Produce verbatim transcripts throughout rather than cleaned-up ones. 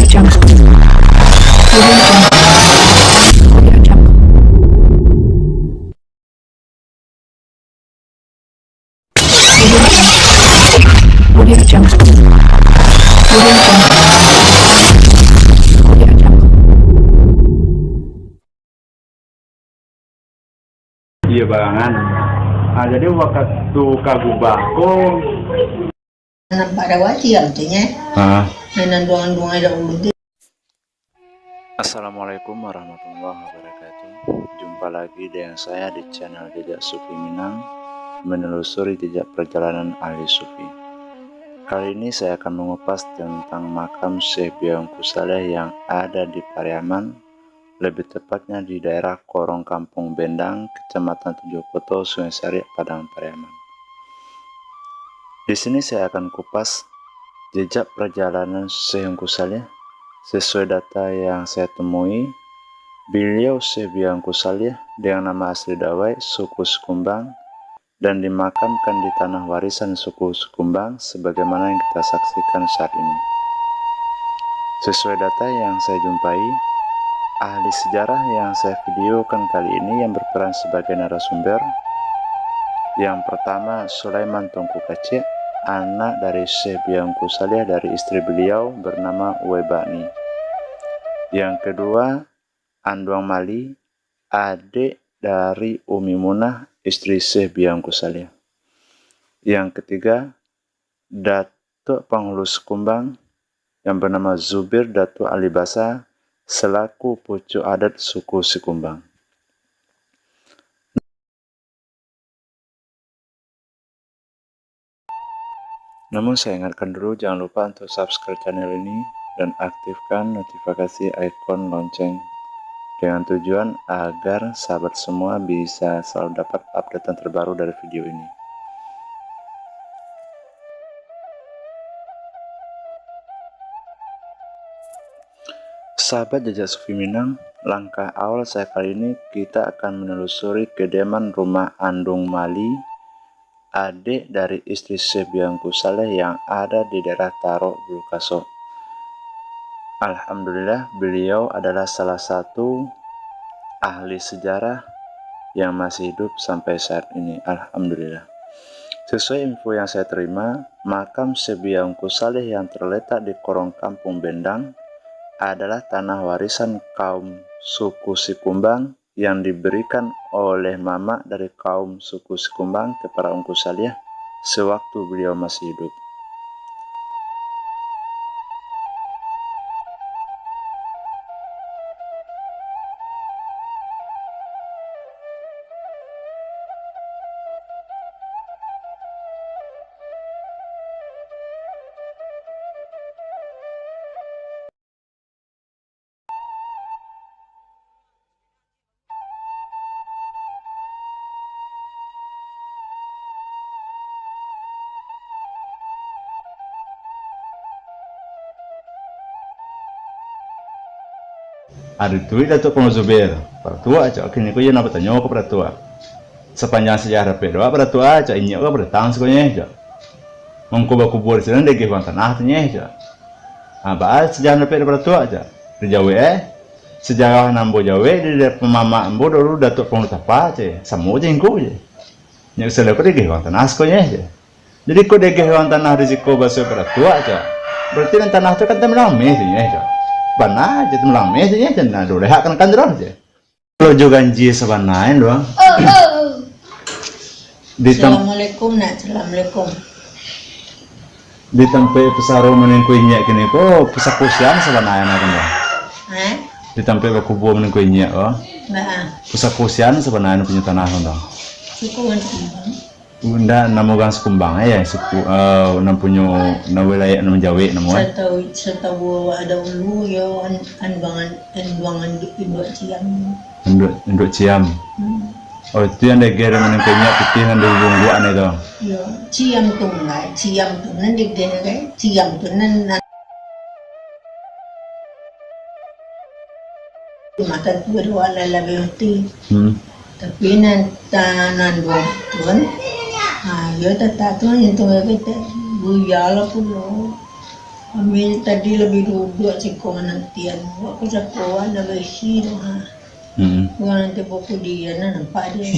Jungle. Audio Jungle. Audio Jungle. Audio Jungle. Audio Jungle. Audio Jungle. Iyo, barangan. Ah, jadi wakatu ka gubah ko. Nampak dah wajib tu, nyo. Ah. Nan duang-duang ada ulun tu. Assalamualaikum warahmatullahi wabarakatuh. Jumpa lagi dengan saya di channel Jejak Sufi Minang, menelusuri jejak perjalanan ahli sufi. Kali ini saya akan mengupas tentang makam Syekh Biang Kusaleh yang ada di Pariaman, lebih tepatnya di daerah Korong Kampung Bendang, Kecamatan Tujuh Koto, Sungai Sariak, Padang Pariaman. Di sini saya akan kupas jejak perjalanan Syekh Ungku Saleh. Sesuai data yang saya temui, beliau Syekh Biang Ungku Saleh dengan nama asli Dawai, suku Sikumbang, dan dimakamkan di tanah warisan suku Sikumbang sebagaimana yang kita saksikan saat ini. Sesuai data yang saya jumpai, ahli sejarah yang saya videokan kali ini yang berperan sebagai narasumber, yang pertama, Sulaiman Tungku Kacik, anak dari Syekh Biang Kusaleh dari istri beliau bernama Uwai Bakni. Yang kedua, Anduang Mali, adik dari Umi Munah, istri Syekh Biang Kusaleh. Yang ketiga, Datuk Panghulu Sikumbang yang bernama Zubir Datuk Alibasa selaku pucuk adat suku Sikumbang. Namun saya ingatkan dulu, jangan lupa untuk subscribe channel ini dan aktifkan notifikasi ikon lonceng, dengan tujuan agar sahabat semua bisa selalu dapat update terbaru dari video ini. Sahabat Jejak Sufi Minang, langkah awal saya kali ini, kita akan menelusuri kediaman rumah Anduang Mali, adik dari istri Syekh Biang Kusaleh yang ada di daerah Tarok, Bulukaso. Alhamdulillah, beliau adalah salah satu ahli sejarah yang masih hidup sampai saat ini. Alhamdulillah. Sesuai info yang saya terima, makam Syekh Biang Kusaleh yang terletak di Korong Kampung Bendang adalah tanah warisan kaum suku Sikumbang yang diberikan oleh mamak dari kaum suku Sikumbang kepada Ungku Saleh sewaktu beliau masih hidup. Ari tu, Datuak Pangulo Zubir, Paratuak, cak, kini ko iyo nak batanyo ka Paratuak. Sapanjang sajarah dapek dek Paratuak, cak, inyiak ko datang sakonyo, cak. Mangko bakubua di sinan dek urang tanah tu, nyeh, cak. Ha, baa sajarah dapek dek Paratuak, cak. Dijawek, eh. Sajarah nan ambo jawek di, di mamak ambo dulu, Datuak Pangulo Tapa, cak. Samo je ingku je. Nyo salah ko dek urang tanah sakonyo, cak. Jadi, kok dek urang tanah di siko baso Paratuak, cak. Berarti nan tanah tu kan tamilang meh tu, nyeh, cak. Bana je tamilang meh tu, nyeh, cak. Nah, dulehak kan kan terus je. Kalau jo ganjia sabananyo tu, ah. Di tam- Assalamualaikum, nak. Assalamualaikum. Di tampek pusaro maningko inyiak kini ko, pusako sian sabananyo, nah, kan, tu. Eh? Di tampek bakubua maningko inyiak ko, nah, pusako sian sabananyo punyo tanah, kan, tu. Suku Sikumbang. Ndak, namo urang Sikumbang, eh, suku, eh, nan punyo, nan wilayah nan manjawek namo, eh. Satau, satau awak dahulu, yo, an-, anduangan, anduangan induak Ciam. Induak, induak Ciam. Hmm. Oh, itu yang dager maningko inyiak pitih nan di Bungguak ni tu. Yo, Ciam tu lah, Ciam tu nan dager, eh. Ciam tu nan, nan Matan tu baduo lah labiah mati. Hmm. Tapi nan, ta-, nan duo tu kan, ha, iyo tatak tu, itu kata, buya lah pulo. Kami tadi labiah duduak siko manantian. Awak ka jakoan lah baisi tu, ha. Hmm. Urang nanti pokok dia, nah, nampak dia.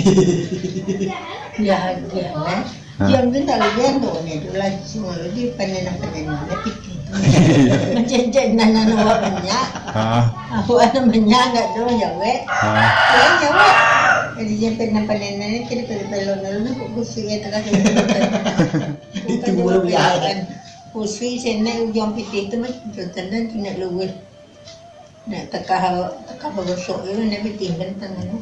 Dia agiah, nah. Ha. Dia mungkin tak lagiah tu, ni tu lah, semua lagi panen-panen, nah, pitih tu. Macam-macam, nah, nah, nah, awak banyak. Ha. Awak ada banyak, enggak ada, jawek. Ha. Dia jawek. Jadi, dia panen-panen, nah, ni, kira-kira pelon, lalu, kok kusik, ya, tengah. Itu baru biasa. Kusik, senek, ujung pitih tu, mas, tu, tanda, tu, nak luweh. Nak takah, takah bagosok je lah, nak pitih kan tangan tu.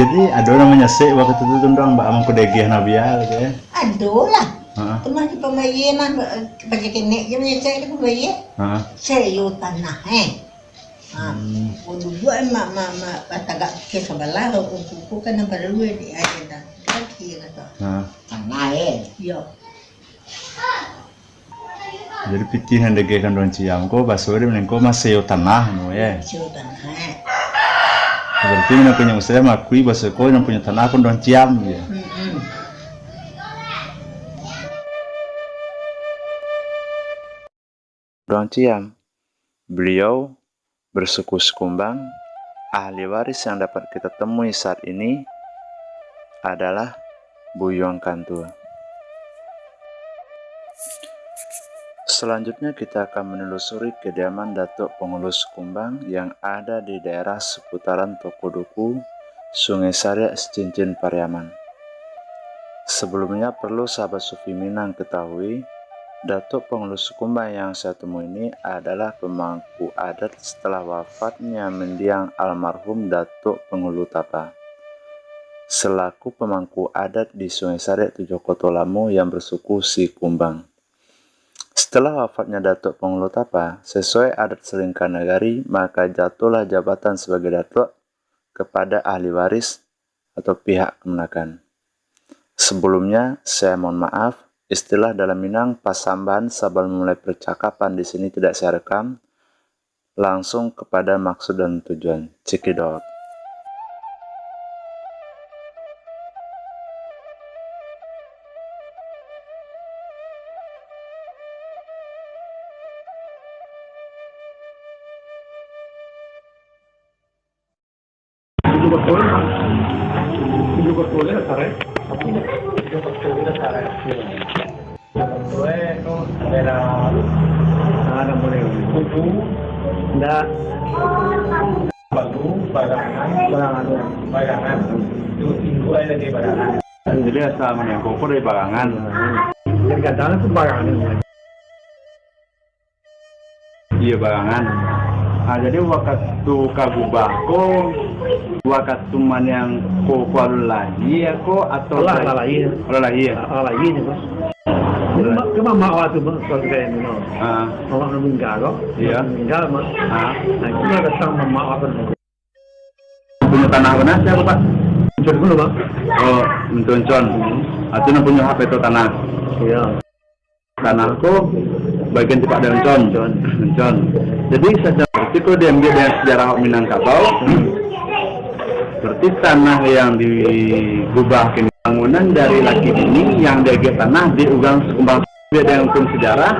Jadi, ado urang manyasek wakatu tu, Tundang, bak mangko degeh Nabial tu, eh? Ado lah. Ha. Tu mah di pambayie mah, ba-, pajak kenek je manyasek di pambayie. Ha. Sayo tanah, eh. Ha. Hmm. Ko duduak, eh, mak, mak, mak, batagak ke sabalah, ko, ko, ko kan nan paralu, eh, di aja dah. Kaki kato. Ha. Tanah, eh. Yo. Jadi, pitih nan degeh kanduang ciam ko, baso dek mangko masayo tanah no, ye. Masayo tanah, eh. Berarti nan punyo usaha mangakui baso ko nan punyo tanah kanduang ciam, ye. Mm-mm. Kanduang ciam. Beliau bersuku Sikumbang, ahli waris yang dapat kita temui saat ini adalah Buyuang Kantua. Selanjutnya, kita akan menelusuri kediaman Datuk Pangulu Sikumbang yang ada di daerah seputaran Toko Duku, Sungai Sariak, Sicincin, Pariaman. Sebelumnya, perlu sahabat Sufi Minang ketahui, Datuk Pangulu Sikumbang yang saya temui ini adalah pemangku adat setelah wafatnya mendiang almarhum Datuk Pangulu Tapa, selaku pemangku adat di Sungai Sariak Tujuh Koto Lamo yang bersuku Sikumbang. Setelah wafatnya Datuk Pangulu Tapa, sesuai adat salingka nagari, maka jatuhlah jabatan sebagai Datuk kepada ahli waris atau pihak kamanakan. Sebelumnya, saya mohon maaf, istilah dalam Minang pasambahan, sabalun mulai percakapan di sini tidak saya rekam, langsung kepada maksud dan tujuan. Cekidot. Tujuh betul. Tujuh betul ya, Sarai. Tujuh betul ya, Sarai. Tujuh betul itu adalah, ah, nama dia? Tujuh. Ndak. Baru, barangan. Barangan. Barangan. Itu induk aja dari barangan. Jadi asal mana yang koko dari barangan. Jadi kadang itu barangan. Iyo, barangan. Ah, jadi wakatu ka gubah ko, wakatu maniang ko, ko alun lahia ko, atau alah, alah lahia. Alah lahia. Alah lahia ni, Pak. Jadi, ma-, ke mamak awak tu, Pak, kalau kaya ni, no. Ah. Mamak nak meninggal ko. Iya. Meninggal, Mak. Ah. Nah, itu lah datang mamak awak tu. Punyo tanah ko nah, sia, Pak? Encon dulu, Pak. Oh, Encon. Hmm. Itu nan punyo hak peto tanah. Iya. Tanah ko bagian tipak dari Encon. Encon. Encon. Jadi, secara berarti kalau diambil dari sejarah Minangkabau, berarti tanah yang digubah kini, bangunan dari laki bini yang diagiah tanah di Ugang Sikumbang, diambil dari hukum sejarah,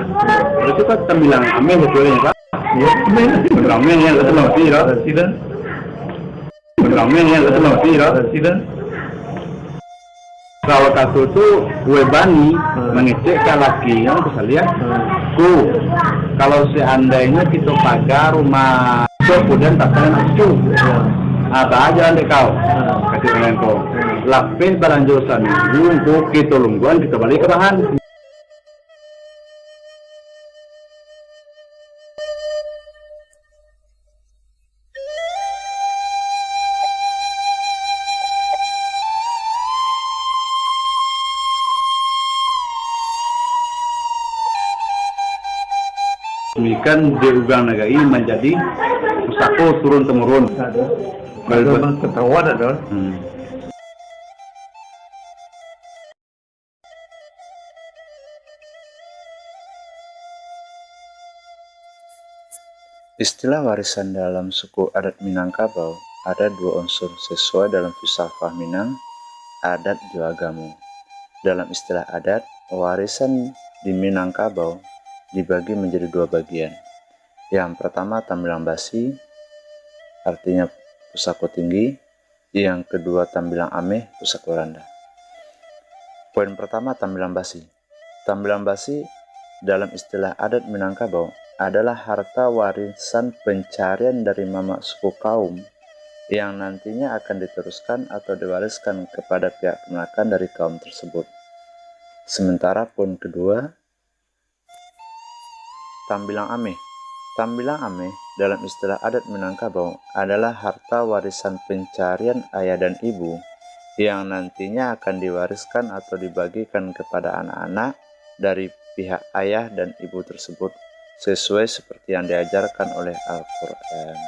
berarti kan terbilang ameh, betul ya, Pak? Iya, ameh. Betul, ameh, ya, betul, betul, ya. Tidak. Ramai yang kata mati, dah. Sida. Kalau kata tu, kue bani, hmm, mangecek ka laki, yang aku saliah, hmm, ku, kalau seandainya kita pagar rumah, tu kemudian tak payah nak cucu. Ya. Ah, tak aja andai kau. Hmm. Kata dengan kau. Hmm. Lapeh balanjo saminggu, engko kita lungguan, kita balik ke bahan. Ini kan di Ugang Nagari manjadi pusako turun temurun. Ada. Kalau ada bet- memang ketahuan ada. Hmm. Istilah warisan dalam suku adat Minangkabau ada dua unsur sesuai dalam filsafah Minang, adat jo agamo. Dalam istilah adat, warisan di Minangkabau dibagi manjadi dua bagian. Yang pertama, tambilang basi, artinya pusako tinggi. Yang kedua, tambilang ameh, pusako randah. Poin pertama, tambilang basi. Tambilang basi dalam istilah adat Minangkabau adalah harta warisan pencarian dari mamak suku kaum yang nantinya akan diteruskan atau diwariskan kepada pihak kemenakan dari kaum tersebut. Sementara poin kedua, tambilang ameh. Tambilang ameh dalam istilah adat Minangkabau adalah harta warisan pencarian ayah dan ibu yang nantinya akan diwariskan atau dibagikan kepada anak-anak dari pihak ayah dan ibu tersebut, sesuai seperti yang diajarkan oleh Al-Quran.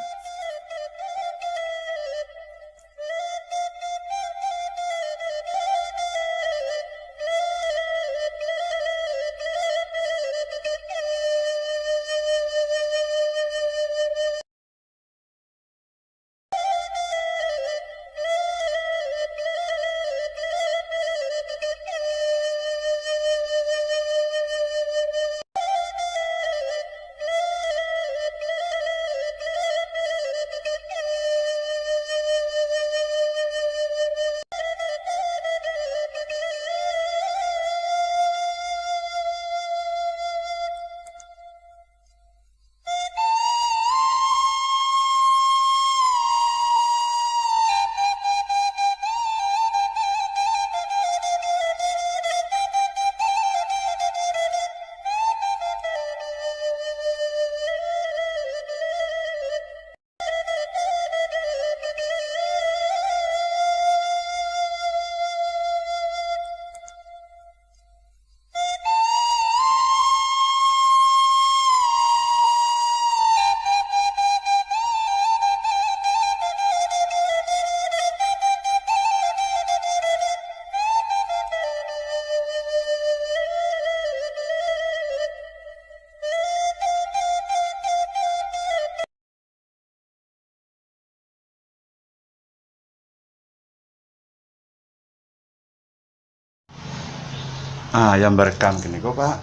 Ah, yang barekam kiniko, Pak,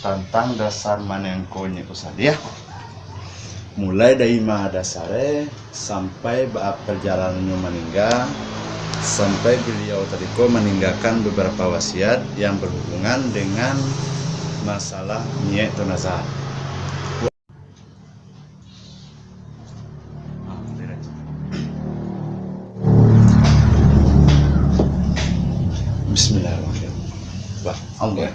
tantang dasar manengko nyo ko sadih. Mulai dari ma dasarnyo sampai baa parjalanannyo maningga, sampai baliau tadi ko maninggakan babarapo wasiat yang barhubungan dengan masalah niyek tu nazar. Bismillahirrahmanirrahim. Wah, Allah.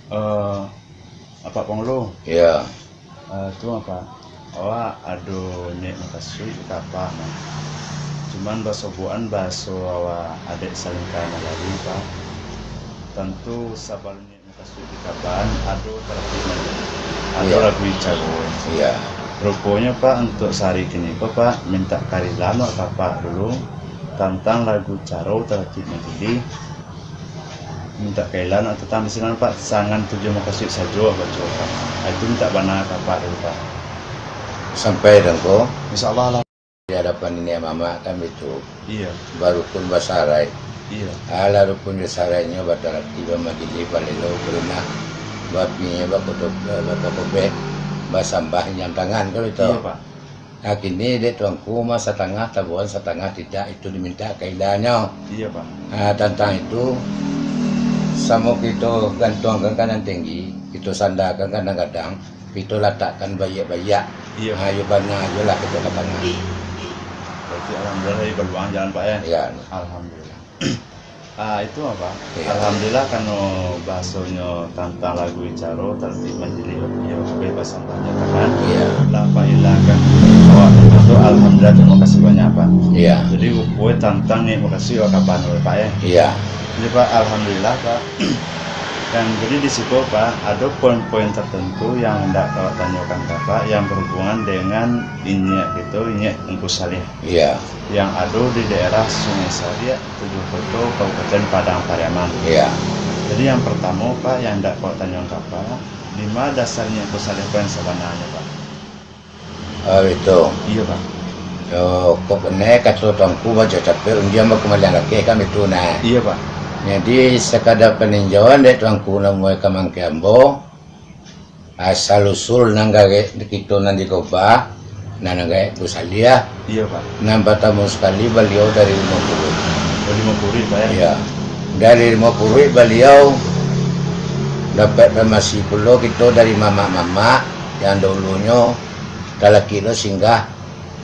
Eh, Apak Pangulu. Iya. Eh, tu, Apak, awak ado niat mukasuik ka Apak, nah. Cuman basobokan bahaso awak adaik salingka nalari, Pak. Tantu sabalun niat mukasuik di kaban, ado tartib majlis, ado, iya, lagu caro. Iya. Ruponyo, Pak, untuak sahari kini ko, Pak, mintak karilaan wak ka Apak dulu tantang lagu caro tartib majlis. Mintak karilaan wak tantang di sinan, Pak, sangan tujuan mukasuik sajo baco, Pak. Itu mintak bana ka Apak dulu, Pak. Sampai dangko. Insyaallah lah. Di hadapan niniak mamak kan bitu. Iya. Barukun basaraik. Iya. Alah rukun basaraiknyo batarati bamajilih balelo barunah bapinyo bakotop-, bakotopeh basambah injam tangan kan bitu. Iya, Pak. Nah, kini dek tuanku mah satangah tabuan satangah tidak itu diminta kailanyo. Iya, Pak. Nah, tantang itu samo kito gantuangkan ka nan tinggi, kito sandakan ka nan gadang, kito latakkan baiak-baiak. Iya. Ha, yo bana juolah kito ka tangah. Berarti alhamdulillah tadi baluang jalan, Pak, ya? Iya. Alhamdulillah. Ah, itu apa? Iya. Alhamdulillah, kano bahasonyo tantang lagu icaro, tartib majilih, yo, kebebasan tanya kan? Iya. Lah, Pak, ilangkan awak tu, alhamdulillah, terima kasih banyak, Pak. Iya. Jadi, kue tantang ni, makasih awak kapan, Pak, ya? Iya. Jadi, Pak, alhamdulillah, Pak. Dan jadi di siko, Pak, ado poin-poin tertentu yang hendak ka awak tanyokan ka Apak yang berhubungan dengan inyiak kito, inyiak Ungku Saliah. Iya. Yang ado di daerah Sungai Sariak, Tujuah Koto, Kabupaten Padang Pariaman. Iya. Jadi yang pertamo, Pak, yang hendak ka awak tanyokan ka Apak, di ma dasarnyo Ungku Saliah ko yang sabananyo, Pak? Oh, itu. Iya, Pak. Yo, kok kene kato Tuanku baco capek undian bakumaliang lakeh kan itu nah. Iya, Pak. Jadi, sakadar paninjauan dek Tuanku namuai ka mangke ambo, asal usul nan garek kito nan di Gobah, nan garek Ungku Saliah. Iya, Pak. Nan partamo sakali baliau dari Limo Puruik. Oh, Limo Puruik, Pak, ya? Iya. Dari Limo Puruik baliau dapek pamasi pulo kito dari mamak-mamak yang dahulunyo talakik lo singgah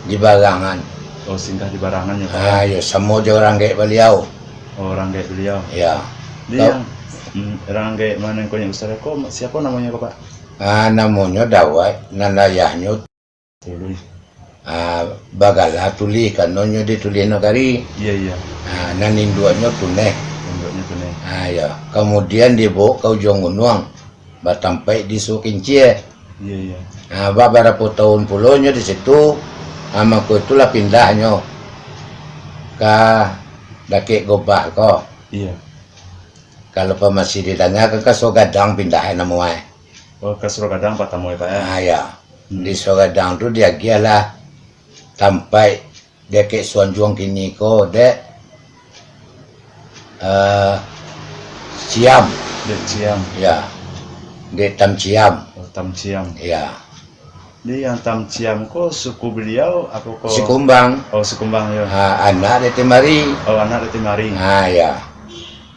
di Barangan. Oh, singgah di Barangan ya, Pak? Ah, yo, samo jo urang gaek baliau. Oh, urang gaek baliau. Ya. Jadi Kau yang, mm, urang gaek manangkonyo Ungku Saliah ko, siapo namonyo ko, Pak? Ah, namonyo Dawai, nan ayahnyo Tuluih. Ah, bagala Tuluih, kanonyo di Tuluih Nagari. Iya, iya. Ah, nan induaknyo Tuneh. Induaknyo Tuneh. Ah, ya. Kamudian dibaok ka Ujuang Gunuang. Batampaik di Suo Kincia. Iya, iya. Ha, babarapo taun pulo nyo di situ, ha, mangko itulah pindahnyo ka dakek Gobah ko. Iya. Kalau pamasi didangakan ka Suo Gadang pindah namo ai. Oh, ka Suo Gadang partamo ya, Pak, ya? Ha, ya. Hmm. Di Suo Gadang tu diagiahlah tampaik dakek Suanjuang kini ko, dek, eh, Ciam. Dek Ciam. Ya. Dek Tam Ciam. Oh, Tam Ciam. Ya. Jadi yang Tam Ciam ko suku beliau apo ko? Sikumbang. Oh, Sikumbang, ya. Ha, anak dek Timari. Oh, anak dek Timari. Ha, ya.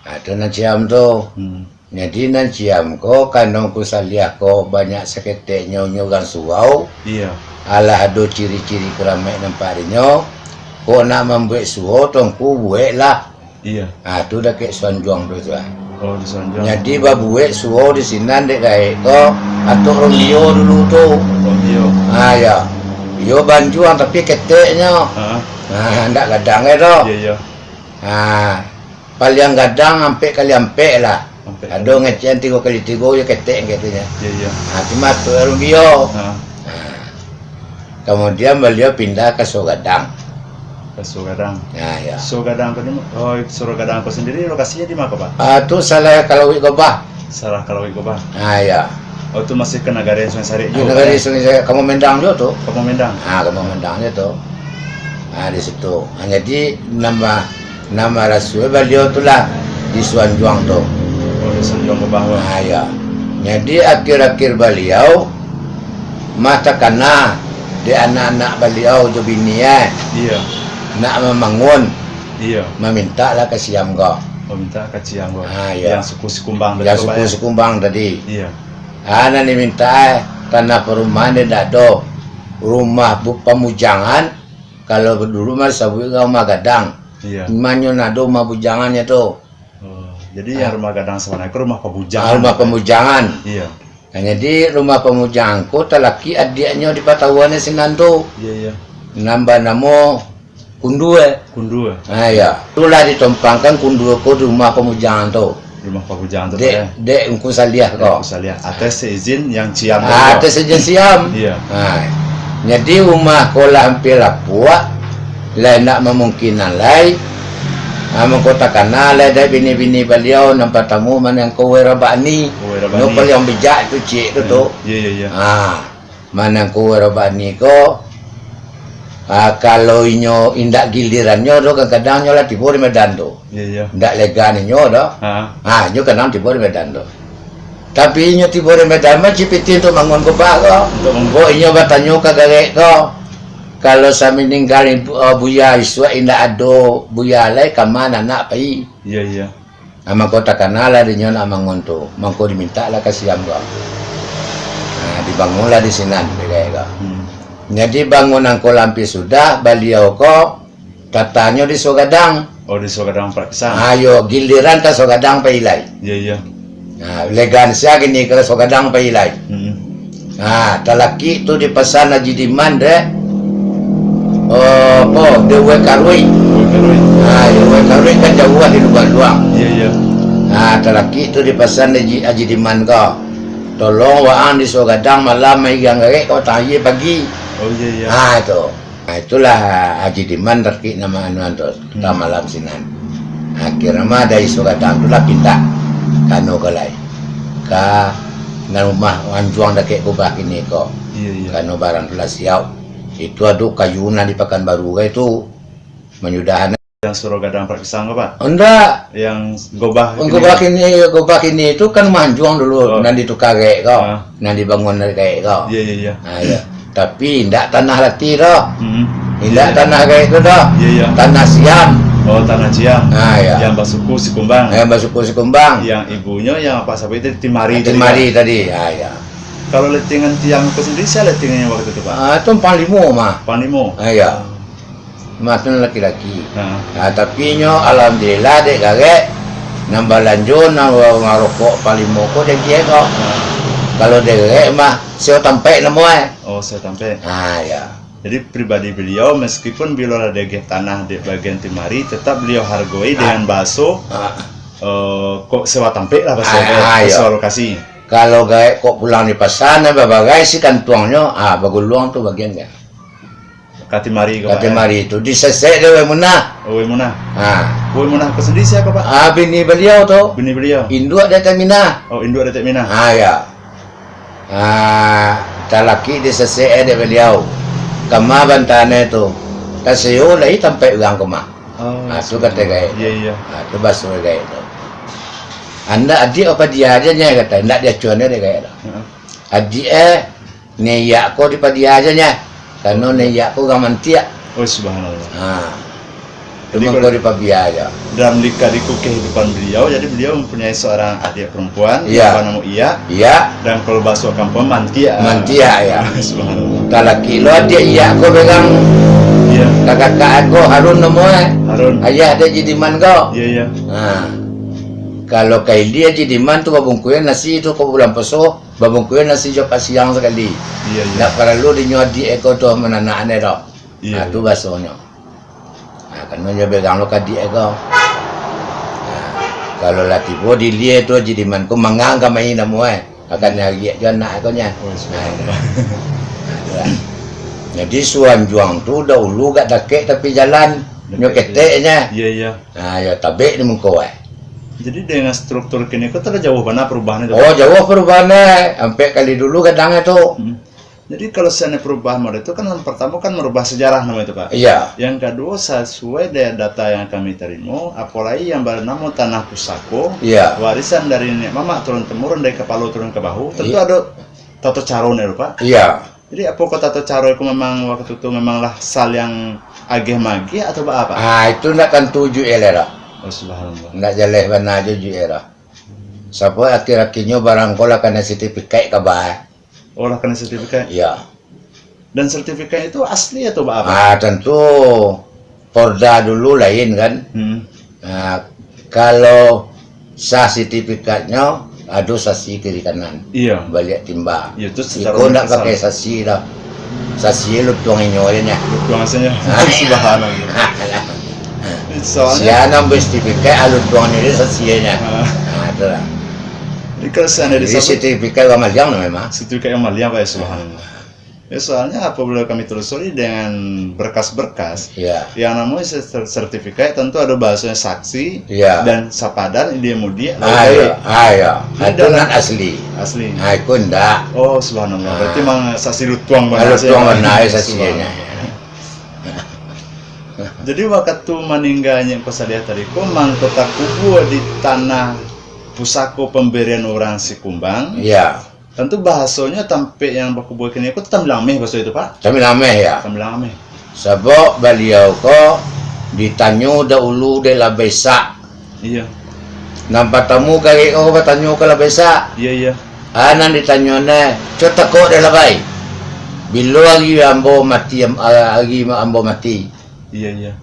Ha, tu nan Ciam tu. Hmm. Jadi nan Ciam ko, kanong Ungku Saliah ko banyak saketeknyo nyo urang surau. Iya. Alah ado ciri-ciri karamaik nampak dinyo, kok nak mambuek suo, Tuanku bueklah. Iya. Ha, tu dakek Suanjuang tu, tu, ah. Oh, di Suanjuang. Jadi babuek suo di sinan dek gaek ko, Atok Rombio dulu tu. Rombio. Ha, ya. Iyo banjuang tapi keteknyo. Ha. Ha, ndak gadang ai tu. Iya, iya. Ha. Paliang gadang ampek kali ampek lah. Ampek. Ado ngecekan tigo kali tigo, yo ketek katonyo. Iya, iya. Ha, cuma tu Rombio. Ha. Ha. Kamudian baliau pindah ka Suo Gadang. Ka Suo Gadang. Ya, ya. Suo Gadang ko di, oh, Suo Gadang ko sandiri lokasinyo di ma ko, Pak? Ah, tu salah Kalawik Gobah. Salah Kalawik Gobah. Ah, ya. Oh, tu masih ka Nagari Sungai Sariak juo, Nagari Pak, ya? Sungai Sariak, Kampung Mendang juo tu. Kampung Mendang. Ah, Kampung Mendang juo tu. Ah, di situ. Ah, jadi nama, nama rasmi baliau tu lah di Suanjuang tu. Oh, di Suanjuang Gobah, Pak. Ah, ya. Jadi akhir-akhir baliau mah takana dek anak-anak baliau jo bini, eh. Iya. Nak mambangun. Iya. Mamintak lah ka Ciam ko. Mamintak ka Ciam ko. Ah, iya. Yang suku Sikumbang tadi. Yang suku Sikumbang tadi. Iya. Ah, nan dimintak, eh, tanah parumahan dek ndak ado. Rumah bu-, pamujangan, kalau dulu mah disabuik rumah gadang. Iya. Manyo ndak ado rumah bujangannyo tu. Oh, jadi yang rumah gadang sabananyo ko rumah pamujangan. Ah, rumah pamujangan. Iya. Nah, jadi rumah pamujangan ko talakik adiaknyo di Patauan sinan tu. Iya, iya. Nan banamo Kundua. Kundua. Ah, iya. Itulah ditompangkan Kundua ko di rumah pamujangan tu. Rumah pamujangan tu, dek, Pak, ya? Dek Ungku Saliah ko. Ungku Saliah. Atas seizin yang Ciam tadi. Ah, atas seizin Ciam. Iya. Ah. Jadi rumah ko lah ampia lapuak. Lai ndak mamungkinan lai. Ah, mangko takana lai dek bini-bini baliau, nan partamo manangko Wai Rabani. Wai Rabani. Nyo paliang bijak tu ciek tu, tu. Iya, iya, iya. Ah, manangko Wai Rabani ko, ah, kalau inyo indak gilirannyo tu, kadang-kadang nyo lah tibo di Medan tu. Iya, iya. Ndak legan inyo tu. Ha. Ah, nyo kadang tibo di Medan tu. Tapi inyo tibo di Medan mah cipitin tu bangun Gobah ko. Untuk mem- Kok inyo batanyo ka garek ko. Kalau samaningga ibu, eh, Buya isuak indak ado Buya lai, kama anak pai. Iya, iya. Ah, mangko takana lah dinyo nak bangun tu. Mangko dimintak lah ka Ciam ko. Ah, dibangunlah di sinan, di garek ko. Hmm. Jadi bangunan ko lah ampia sudah, baliau ko tatanyo di Suo Gadang. Oh, di Suo Gadang Parak Pisang. Ah, yo, giliran ka Suo Gadang pai lai. Iya, iya. Ah, legan sia kini ka Suo Gadang pai lai. Hmm. Ah, talakik tu di Pasan Haji Diman dek, oh, apo, dek Wai Karuik. Wai Karuik. Ah, yo, Wai Karuik kan jauah di Lubuak Luang. Iya, iya. Ah, talakik tu dipasan dek Haji, Haji Diman ko. Tolong waang di Suogadang malam, mai iriang garek ka Batang Aia pagi. Oh, iya, iya. Ah, itu. Ah, itulah Haji Diman talakik namo anuan tu, hmm, malam sinan. Akhirnyo mah dari Suogadang tu lah pindah ka anu ko lai. Ka nan rumah anjuang dakek kubah kini ko. Iya, iya. Kano barang tu lah siap. Itu ado kayu nan di Pakanbaru gai tu. Manyudahan. Yang Suogadang Parak Pisang ko, Pak? Indak. Yang gobah kini? Gobah kini, gobah kini tu kan rumah anjuang dulu, oh, nan ditukar gaek ko, ah, nan dibangun gaek ko. Iya, iya, iya. Ah, iya. Tapi indak tanah lati doh. Hmm. Indak, iya, tanah gaek tu doh. Iya, iya. Tanah Siam. Oh, tanah Siam. Ah, iya. Yang basuku Sikumbang. Yang basuku Sikumbang. Yang ibunyo yang Apak sabuik tadi, Timari tadi, Timari kan? Tadi. Ah, iya. Kalau letengan tiang ko sendiri, sia letengannyo wakatu tu, Pak? Ah, tu Panglimo mah. Panglimo. Ah, iya. Mah tu laki-laki. Ha. Ah, tapi nyo alhamdulillah dek garek, nan balanjo, nan wa-, marokok Panglimo ko dek garek ko. Ha. Kalau dek garek mah, Sio Tampek namo e. Oh, Sio Tampek. Ah, ya. Jadi pribadi beliau, meskipun beliau lah diagih tanah di bagian Timari, tetap beliau hargoi, ah, dengan bahaso, ah, eh, kok sewa tampek lah bahaso, ah, ah, iya, sewa lokasi. Kalau gaek kok pulang di pasa, nan babagai si kantuangnyo, ah, baguluang tu bagian dia. Ka Timari ko, Pak, ya? Ka Timari tu, disesek dek Wai Munah. Oh, Wai Munah. Ha. Wai Munah ko sendiri sia, Pak? Ah, bini baliau tu. Bini baliau? Induak dek Tek Minah. Oh, induak dek Tek Minah. Ha, ya. Ah, talakik disesek dek baliau. Kama bantanyo tu. Taseo lai tampek urang ko mah. Oh, ha, tu kato gaek. Iya, iya. Ha, tu baso gaek tu. Anak adiak apa dia aja nya kato, indak diacuan dek gaek tu. Heeh. Adiak e, Naiak ko dipadia aja nya, karano naiak ko urang Mantiak. Oh, subhanallah. Ha. Jadi, mangko kalau dipadia aja. Dalam lika-liku kehidupan beliau, jadi beliau mempunyai seorang adik perempuan, iya, yang banamo Iak. Iya. Dan kalau bahaso kampuang, Mantiak. Mantiak, ya. Subhanallah. Talakik lo adik Iak ko pegang. Iya. Kakak ko Harun namo e. Harun. Ayah dek Jidiman ko. Iya, iya. Ha. Kalau ka ilia Jidiman tu babungkuihan nasi tu ko bulan puaso. Babungkuihan nasi jo pasiang sakali. Iya, iya. Ndak paralu dinyo adiak e ko tu mananakan e doh. Iya, nah, tu iya, basonyo. Nah, kano jo begang lo ka adiak e ko. Nah, kalau lah tibo di ilia tu, Jidiman ko mangang ka main namo e. Akan nyariak jo anak e ko nya. Oh, nah, subhanallah. Nah, tu lah. Jadi, Suanjuang tu dahulu gak dakek tapi jalan. Nyo ketek nya. Iya, iya. Nah, yo tabek di muko e. Jadi, dengan struktur kini ko tu lah jauah bana perubahan itu, oh, Pak? Jauah perubahan e. Ampek kali dulu gadang e tu. Hmm. Jadi, kalau seandainya perubahan model itu kan, yang pertama kan merubah sejarah namanya itu, Pak. Iya. Yang kedua, sesuai dengan data yang kami terima, apalagi yang bernama Tanah Pusako, iya, warisan dari nenek mamak turun temurun, dari kepala turun ke bahu, tentu, iya, ada tata caranya, Pak. Iya. Jadi, apo kok tata caro iko memang wakatu tu memang lah saliang ageh-mageh atau baa, Pak? Ah, itu ndak tantu ujuik e lai doh. Oh, subhanallah. Ndak jaleh bana juo ujuik e doh. Sabab akhir-akhirnyo barang ko lah kanai sertifikat ka ba e. Oh, lah kanai sertifikat? Iya. Dan sertifikat itu asli atau baa, Pak? Ah, tantu. Porda dulu lain kan. Hmm. Nah, kalau sah sertifikatnyo, ado saksi kiri kanan. Iya. Baliak timba. Iya, itu secara universal. Iko ndak pakai saksi doh. Saksi lutuang inyo aja nya. Lutuang aja nya. Ah. Subhanallah. Soalnya sia nan ambo sertifikat, ah, lutuang inyo aja saksi aja nya. Ah. Nah, itulah. Jadi kalau seandainya. Jadi, sertifikat urang maliang lah memang. Sertifikat urang maliang, Pak, ya, subhanallah. Ya, soalnya apabila kami telusuri dengan berkas-berkas, iya, yang namanya ser-, sertifikat tentu ada bahasanya saksi, iya, dan sapadan, ilia mudiak, ah, iya, ah, iya. Itu nan asli. Asli. Ah, iko ndak. Oh, subhanallah. Ah. Berarti memang saksi lutuang bana. Lutuang bana saksi nya. Subhanallah. Jadi, waktu maninggalnya Ungku Saliah tadi ko, mangko takubua di tanah pusako pemberian urang Sikumbang. Iya. Tantu bahasonyo tampek yang bakubua kini ko Tambilang Ameh bahaso itu, Pak? Tambilang Ameh, ya. Tambilang Ameh. Sabab baliau ko ditanyo dahulu dek Labai Sak. Iya. Nan patamu karek ko batanyo ka Labai Sak. Iya, iya. Ah, nan ditanyo ne, "Cok takok dek Labai. Bilo ari ambo mati, am-, ari ambo mati?" Iya, iya.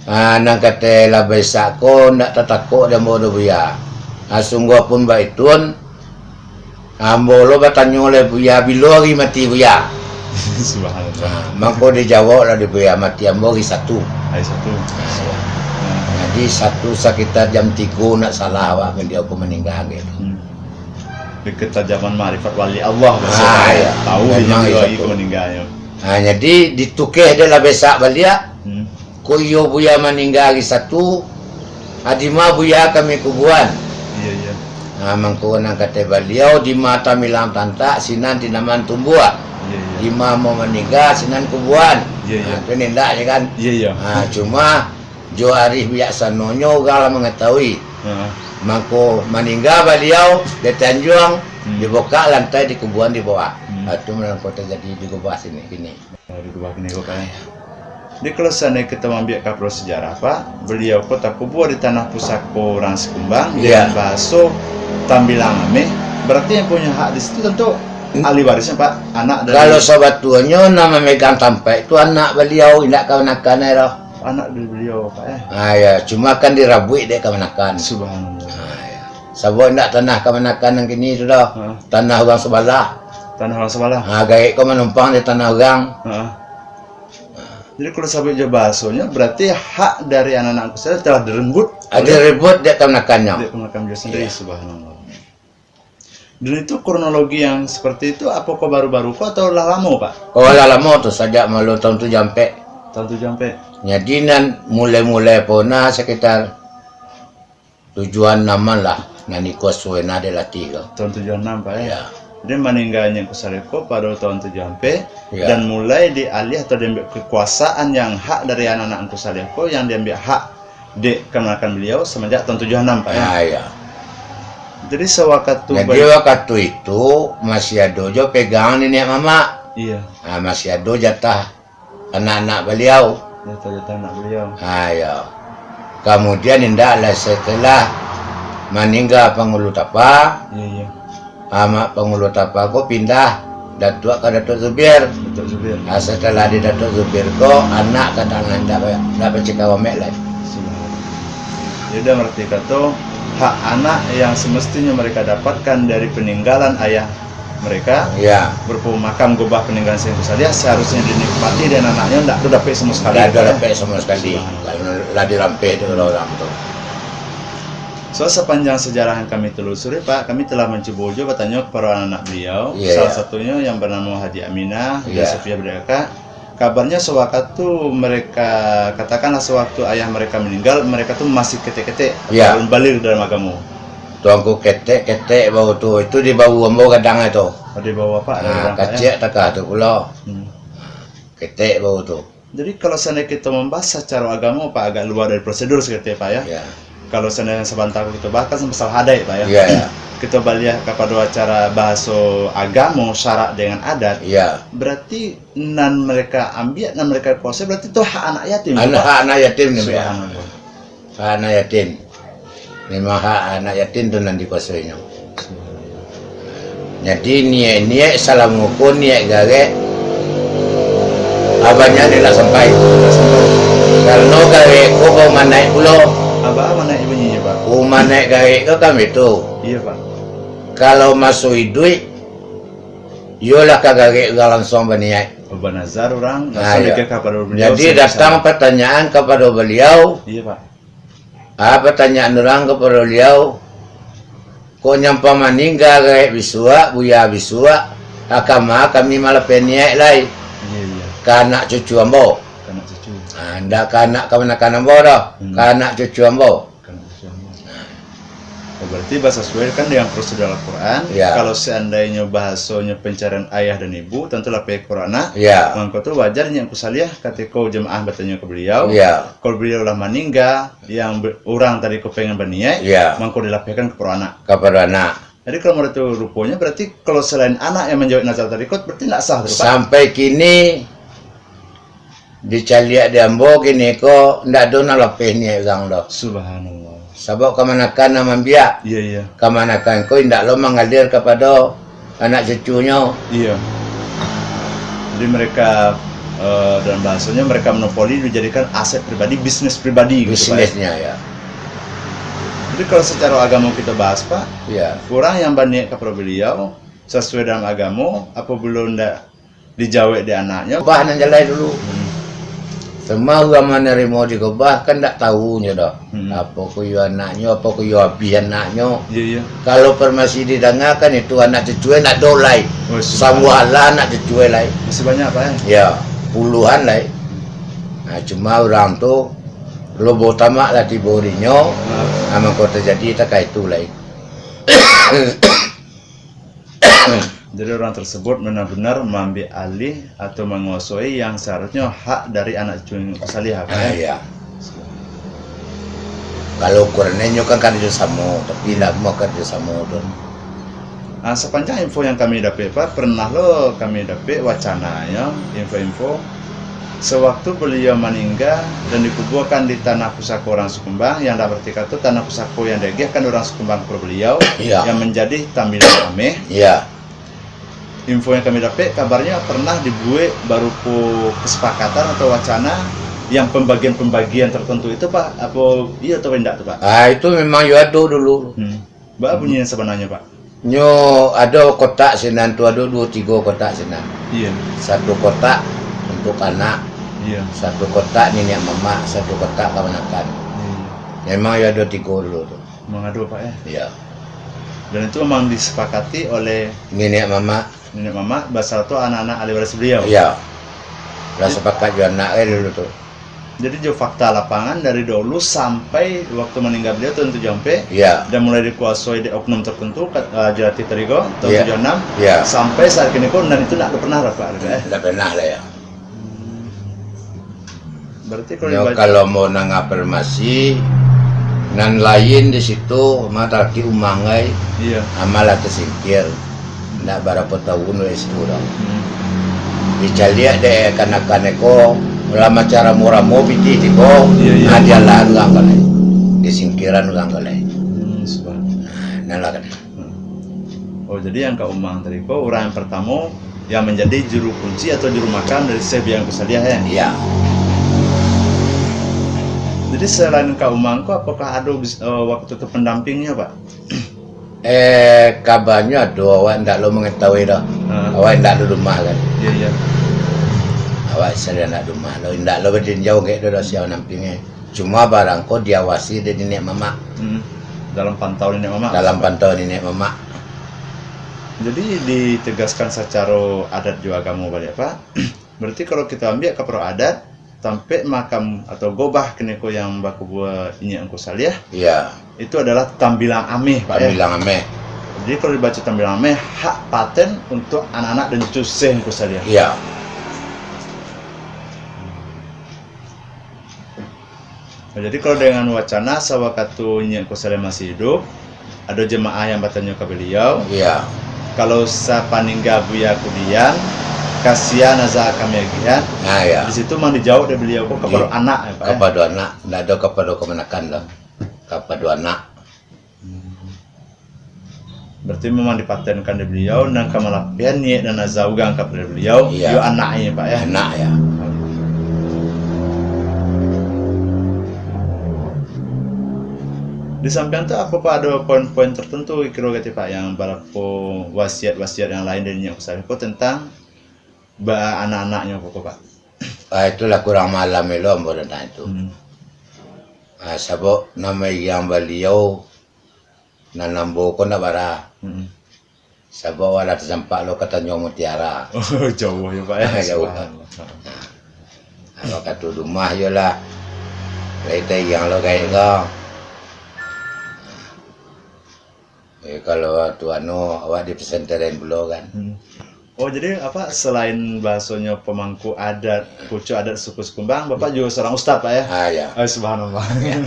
Ah, nan kato Labai Sak ko ndak tatakok dek ambo doh, Buya. Ah, sungguahpun baitu, ambo lo batanyo lai, Buya, "Bilo ari mati, Buya?" Subhanallah. Ah, mangko dijawab lah dek Buya, "Mati ambo ari satu." Ari satu. Ah, iya. Ah. Jadi, Satu sakitar jam tigo nak salah awak baliau ko maningga gitu. Hmm. Di ketajaman makrifat wali Allah, Ah, maksudnya. Iya. Tahu Memang dia itu. Lagi ko maningganyo. Ha, jadi ditukeh dek lah besak baliak. Hmm. Ko iyo Buya maningga hari Satu, ha, dima Buya kami kubuan. Iya, iya. Ha, mangko nan katai baliau, dima tamilang tantak, sinan tinaman tumbuah. Iya, iya. Dima mau maningga, sinan kubuan. Iya, iya. Ha, tu nindak je kan. Iya, iya. Ha, cuma jo arih bijaksanonyo urang lah mangatahui. Ha. Mangko maningga baliau di Tanjuang, Hmm. dibukak lantai dikubuan di bawah. Hmm. Ha, tu nan ko tajadi di Gubah sini kini. Di Gubah kini ko, Pak, ya. Jadi, kalau seandainya kita maambiak ka parlu sejarah, Pak, baliau ko takubua di tanah pusako urang Sikumbang, Iya. dengan bahaso tambilang ameh, berarti yang punya hak di situ tentu Hmm. ahli warisnya, Pak, anak dari Kalau sabatuanyo nan mamegang tampek tu anak baliau, indak kamanakan ai doh. Anak dari baliau, Pak, eh. Ah, ya, cuma kan dirabuik dek kamanakan. Subhanallah. Ah, ya. Sabab indak tanah kamanakan nan kini tu doh. Ha. Tanah urang sabalah. Tanah urang sabalah. Ah, gaek ko manumpang di tanah urang. Ha. Jadi, kalau sabuik jo bahasonyo, berarti hak dari anak-anak angku saliah telah direbut Ah, oleh direbut dek kamanakannyo. Dek kamanakan baliau sendiri, Ya. Subhanallah. Dan itu kronologi yang seperti itu, apakah baru-baru ko atau lah lamo, Pak? Oh, lah lamo tu, sajak maklum tahun tujuah ampek. Tahun tujuah ampek. Jadi, nan mulai-mulai pona sekitar tujuah anaman lah, nan iko suwena dilatih ko. Tahun tujuah anam, Pak, ya? Ya. Jadi, maningganyo angku saliah ko pado tahun tujuah ampek, Ya. dan mulai dialih atau diambiak kekuasaan yang hak dari anak-anak angku saliah ko, yang diambiak hak dek kamanakan baliau samanjak tahun tujuah anam, Pak, ya? Ah, ya. Jadi, sawakatu Jadi, bal- wakatu itu masih ado jo pegang niniak mamak. Iya. Ah, masih ado jatah anak-anak baliau. Jatah-jatah anak baliau. Ah, ya. Kamudian, indak lah, setelah maningga Pangulu Tapa, Iya, iya. Amak Pangulu Tapa ko pindah Datuak ka Datuak Zubir. Datuak Zubir. Ah, setelah di Datuak Zubir ko, anak ka tangan, ndak ba-, ndak bacakau amek lai. Subhanallah. Jadi, dalam arti kato, hak anak yang semestinya mereka dapatkan dari peninggalan ayah mereka, Ya. berupa makam gubah peninggalan Sayyid Saliah, seharusnya dinikmati dan anaknya ndak tu dapek sama sekali, Ndak tu Pak, ya? dapek sama sekali. Subhanallah. Lah dirampeh tu orang tu. So, sepanjang sejarah yang kami telusuri, Pak, kami telah mencubo jo batanyo kepada anak-anak beliau, Iya, salah iya. satunyo yang bernamo Haji Aminah dan Iya. Sofiah Berdekak. Kabarnyo sewaktu mereka, katakanlah sewaktu ayah mereka meninggal, mereka tu masih ketek-ketek, Iya. atau belum baligh dalam agamo. Tuangku ketek-ketek bau tu, itu di bau ambo gadang itu. Oh, di bau apa? Nah, Gadang, Pak, ya? kaciak takah tu pulo. Hmm. Ketek bau tu. Jadi, kalau seandainya kita membahas secara agama, Pak, agak luar dari prosedur seketika, Pak, ya. Ya. Kalau seandainya sabanta kita bahas kan masalah adat, Pak, ya. Ya, ya. Kita baliak kepada acara bahaso agamo, syarak dengan adat. Ya. Berarti nan mereka ambiak, nan mereka kuasai, berarti itu hak anak yatim, Anak, Pak. hak anak yatim ni, Pak. Subhanallah. Hak anak yatim. Memang hak anak yatim tu nan dikuasoinyo. Jadi, niaik-niaik salamo ko, niaik garek, abahnya ni lah sampai. Karano garek ko baru manaik pulo. Abah manaik bunyi je, Pak. Rumah naik garek ko kan begitu. Iya, Pak. Kalau maso iduik, iyolah ka garek urang langsuang baniaik. Banazar urang, Nah, langsung iya. dikeh kapado baliau Jadi, sama-sama. datang pertanyaan kapado baliau, Iya, Pak. Ah, pertanyaan urang kapado baliau, kok nyampang maningga garek bisuak, buya bisuak, ah, kama kami malapeh niaik lai. Iya, iya. Ka anak cucu ambo. Ka anak cucu. Ah, ndak ka anak kamanakan ambo doh, Hmm. ka anak cucu ambo. Ka anak cucu ambo. Oh, berarti basasuaikan dengan prosedur Al-Quran. Ya. Kalau seandainyo bahasonyo pencarian ayah dan ibu, tentu lapeh ka anak. Ya. Mangko tu wajar nyo angku saliah katiko jamaah batanyo ka baliau. Ya. Kalau baliau lah maningga, yang be-, urang tadi ko pengen baniaik, Ya. mangko dilapehkan kapado anak. Kapado anak. Jadi, kalau model tu ruponyo, berarti kalau selain anak yang manjawek nazar tadi ko, berarti ndak sah tu, Pak? Sampai kini, dicaliak di ambo kini ko, ndak ado nan lapeh niaik urang doh. Subhanallah. Sabab kamanakan nan mambiak. Iya, iya. Kamanakan ko indak lo mangalir kapado anak cucunyo. Iya. Jadi mereka, eh, dalam bahasanya mereka monopoli dijadikan aset pribadi, bisnis pribadi gitu, Pak, ya? Bisnisnya, ya. Jadi kalau secara agama kita bahas, Pak, Iya. urang yang baniaik kapado baliau, sasuai dalam agamo, apabilo ndak dijawek di anaknyo. Ubah nan jalai dulu. Hmm. Cuma urang manarimo di gobah kan ndak tahu nyo doh. Hmm. Apo ko iyo anaknyo, apo ko iyo abih anaknyo. Iyo, iyo. Kalau paramasi didangakan itu anak cucu e ndak ado lai. Oh, sudah. Sabuah lah anak cucu e lai. Masih banyak, Pak, eh? Ya, puluhan lai. Nah, cuma urang tu lobo tamak lah tibo dinyo. Nah. Nah, mangko tajadi takah itu lai. Jadi orang tersebut benar-benar maambiak alih atau manguasoi yang seharusnyo hak dari anak cucu Ungku Saliah, Pak, Ah, ya? Iya. Kalau ukuran inyo kan karajo samo, tapi indak mau karajo samo tu. Ah, sepanjang info yang kami dapek, Pak, pernah lo kami dapek wacananyo, info-info sewaktu beliau maningga dan dikubuakan di tanah pusako urang Sikumbang, yang dak berarti kato tanah pusako yang diagiahkan urang Sikumbang kepada beliau, Iya. yang menjadi tambilan ameh. Iya. Info yang kami dapek, kabarnyo pernah dibuek barupo kesepakatan atau wacana yang pembagian-pembagian tertentu itu, Pak, apo iyo atau indak tu, Pak? Ah, itu memang yo ado dulu. Hmm. Baa bunyi yang sebenarnyo, Pak? Nyo ado kotak sinan tu, ado duo tigo kotak sinan. Iya. Satu kotak untuk anak, Iya. satu kotak niniak mamak, satu kotak kamanakan. Iya. Memang yo ado tigo dulu tu. Memang ado, Pak, ya? Iya. Dan itu memang disepakati oleh Niniak mamak. Niniak mamak basarato anak-anak ahli waris beliau? Iya. Lah Jadi sepakat jo anak e dulu tu. Jadi jo fakta lapangan dari dahulu sampai waktu maningga beliau tahun tujuh ampek, Iya. dan mulai dikuasoi dek oknum tertentu, kat-, eh, Jelati tadi ko, tahun Iya. tujuh enam, Iya. sampai saat kini pun, dan itu ndak pernah lah, Pak, eh? Ndak pernah lah, ya. Berarti kalau Nyo dibaca kalau mau nang afirmasi, nan lain di situ, mah tarati umang ai, Iya. amal lah tasingkir. Ndak barapo tahun weh situ dah. Hmm. Dicaliak dek kanakan eko, lah macam ramo-ramo pitih tibo, Iya, iya. nah, dialahan urang ko lai. Disingkiran urang ko lai. Hmm, subhanallah. Nah, nan lah kan. Hmm. Oh, jadi yang ka umang tadi ko, urang yang pertamo yang menjadi juru kunci atau juru makam dari Syekh Biang Kusaliah, ya? Iya. Jadi selain ka umang ko, apakah ado bis-, eh, waktu tu pendampingnya, Pak? Eh, kabanyo ado, awak ndak lo mangatahui doh. Ha. Awak ndak ado rumah kan. Iya, iya. Awak salian ndak ado rumah lo, ndak lo badinjau kek doh, doh sia nampingnyo. Cuma barang ko diawasi dek niniak mamak. Hmm. Dalam pantau niniak mamak. Dalam pantau niniak mamak. Jadi ditegaskan sacaro adat jo agamo baliak, Pak. Berarti kalau kito ambiak ka pado adat, tampek makam atau gobah kiniko yang bakubua inyiak Ungku Saliah, Iya. itu adalah tambilang ameh, Pak, ya? Tambilang ameh. Jadi kalau dibaco tambilang ameh, hak paten untuk anak-anak dan cucu Syekh Ungku Saliah. Iya. Nah, jadi kalau dengan wacana sawakatu inyiak Ungku Saliah masih iduik, ado jamaah yang batanyo ka baliau, Iya. kalau sapaningga Buya Kudian, ka sia nazak kami agiahan, Nah, iya. di situ mang dijawab dek baliau ko kapado Di-, anak, ya, Pak, ya? kapado anak, ndak ado kapado kamanakan doh. Kapado anak. Hmm. Berarti memang dipatenkan dek baliau, nan ka malapiahan niaik nan nazar urang kapado baliau, Iya. iyo anaknyo, Pak, ya? Anak, ya. Di sampiang tu, apokoh ado poin-poin tertentu, kiro gitu, Pak, yang barapo wasiat-wasiat yang lain dari inyiak Ungku Saliah ko tentang ba-, anak-anaknyo ko, Pak? Ah, itulah kurang malam elo ambo tentang itu. Hmm. Ah, sabab namo yang baliau nan ambo ko ndak bara. Hmm. Sabab awak lah tasampak lo ka Tanjuang Mutiara. Oh, jauah ya, Pak, ya? Ah, jauah. Subhanallah. Nah, awak katu rumah yo lah. Lai tayang lo kayak ko. Eh, kalau tu anu, awak di pesantren pulo kan. Hmm. Oh, jadi apa, selain bahasonyo pemangku adat, pucuk adat suku Sikumbang, Bapak juga seorang ustaz, Pak, ya? Ah, ya. Oh, subhanallah. Ya.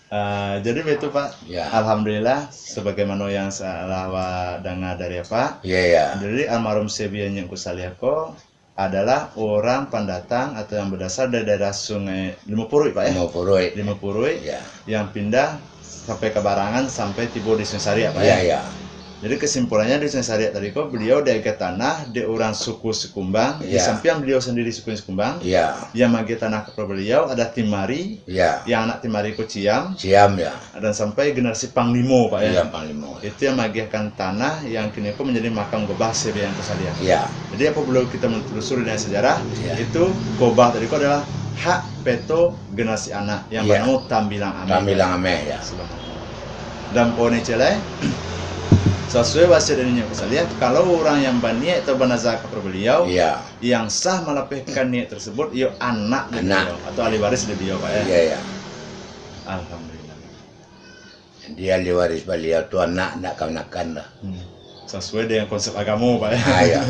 Ah, jadi begitu, Pak. Ya. Alhamdulillah, sebagaimana yang sa-, lah awak dengar dari Bapak. Ya, ya. Jadi almarhum Syekh Biang Ungku Saliah ko adalah orang pendatang atau yang berasal dari daerah Sungai Limau Puruik, Pak, ya? Limau Puruik. Limau Puruik, Ya. yang pindah sampai ka Barangan, sampai tibo di Sungai Sariak, Pak, Ya, ya? ya. Jadi kesimpulannya di Sungai Sariak tadi ko, beliau diagiah tanah dek urang suku Sikumbang, di Ya. sampiang beliau sendiri suku Sikumbang, Ya. yang maagiah tanah kapado beliau ada Timari, Ya. yang anak Timari ko Ciam, Ciam, ya. dan sampai generasi Panglimo, Pak, ya? Iya, Panglimo. Itu yang maagiahkan tanah yang kini ko menjadi makam gobah Syekh Biang Ungku Saliah. Iya. Jadi, apabila kita menelusuri dengan sejarah, Ya. itu kobah tadi ko adalah hak peto generasi anak yang Ya. banamo Tambilang Ameh. Tambilang Ameh, ya. Subhanallah. Dan poin yang celai, sasuai wasiat dari niniak ko saliah, kalau urang yang baniat atau banazar kepada beliau, Ya. yang sah malapehkan niat tersebut, iyo anak dari Anak. beliau atau ahli waris dari beliau, Pak, ya. Ya, ya. Alhamdulillah. Jadi, ahli waris baliau tu anak, ndak kamanakan lah. Hmm. Sasuai dengan konsep agamo, Pak, ya. Ah, ya.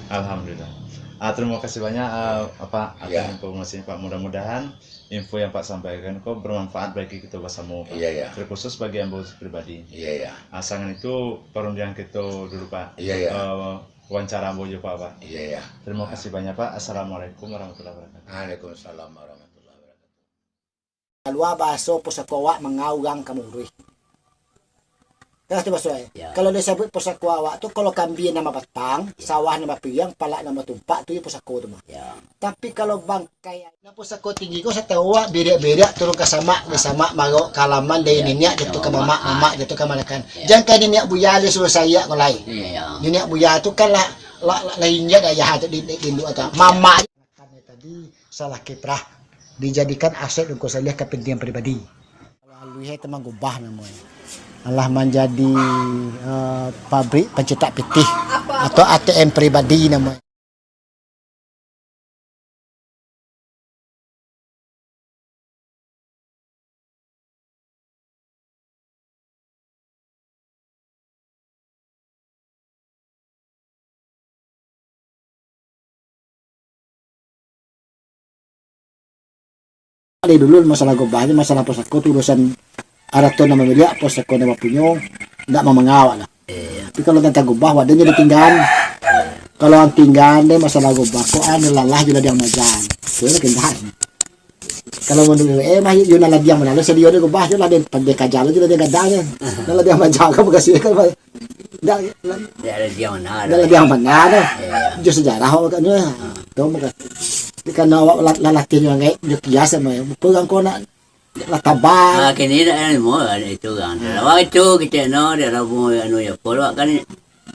Alhamdulillah. Ah, terima kasih banyak, ah, Pak, atas Ya. informasi, Pak. Mudah-mudahan info yang Pak sampaikan ko bermanfaat bagi kita bersama, Pak. Ya, ya. Terkhusus bagi ambo pribadi. Ya, ya. Ah, sangan itu parundiangan kita dulu, Pak. Ya, ya. Eh, wawancara ambo jo Pak, Pak. Ya, ya. Terima kasih banyak, Pak. Assalamualaikum warahmatullahi wabarakatuh. Waalaikumsalam warahmatullahi wabarakatuh. Kalua bahaso pusako awak mangau urang ka maburuih. Kan itu bahaso, eh? Ya. Kalau disabuik pusako awak tu, kalau kambia nan babatang, Ya. sawah nan bapiriang, palak nan batumpak, tu yo pusako tu mah. Ya. Tapi kalau bangkai, nan pusako tinggi ko satau awak, biriak-biriak turun ka samak, dari samak marok ka alaman, dari Ya. niniak jatuah ka mamak, mamak jatuah ka kamanakan. Ya. Jan ka niniak buya lai suruah sariak ko lai. Ya, ya. Niniak buya tu kan lah, lah, lah, lah injak dah ayah tu di, di, di induk tu. Ya. Mamak. Makan tadi salah kiprah, dijadikan aset ungku saliah kapentingan pribadi. Kalau aluih tu mah gubah namonyo. Alah manjadi, eh, pabrik pancetak pitih atau A T M pribadi namonyo. Dari dulu masalah gobah ni, masalah pusako tu urusan arato nan mamiliak, pusako nan mampunyo, ndak mamangau lah. Iya. Tapi kalau tantang gobah, wadah nyo ditinggaan. Kalau ang tinggaan deh masalah gobah, kok anu lalah je lah diang majan. Tu lah kendahan. Kalau menurut eh mah yo nan ladiang mano, sadio deh gobah je lah den pandai kaja lah je lah den gadang je. Nan ladiang majan kan bagasi kan. Ndak, Ndak ada diang mana. ndak ladiang mano dah. Iya. Jo sejarah awak kan. Tu mah kan. Karena awak la-, lalatih nyo ngai, jo kias mah. Bukan kau nak lah tabang. Ah, kini dah anu mo itu kan. Awak itu kecek no, dia lah mo anu ya, pol awak kan.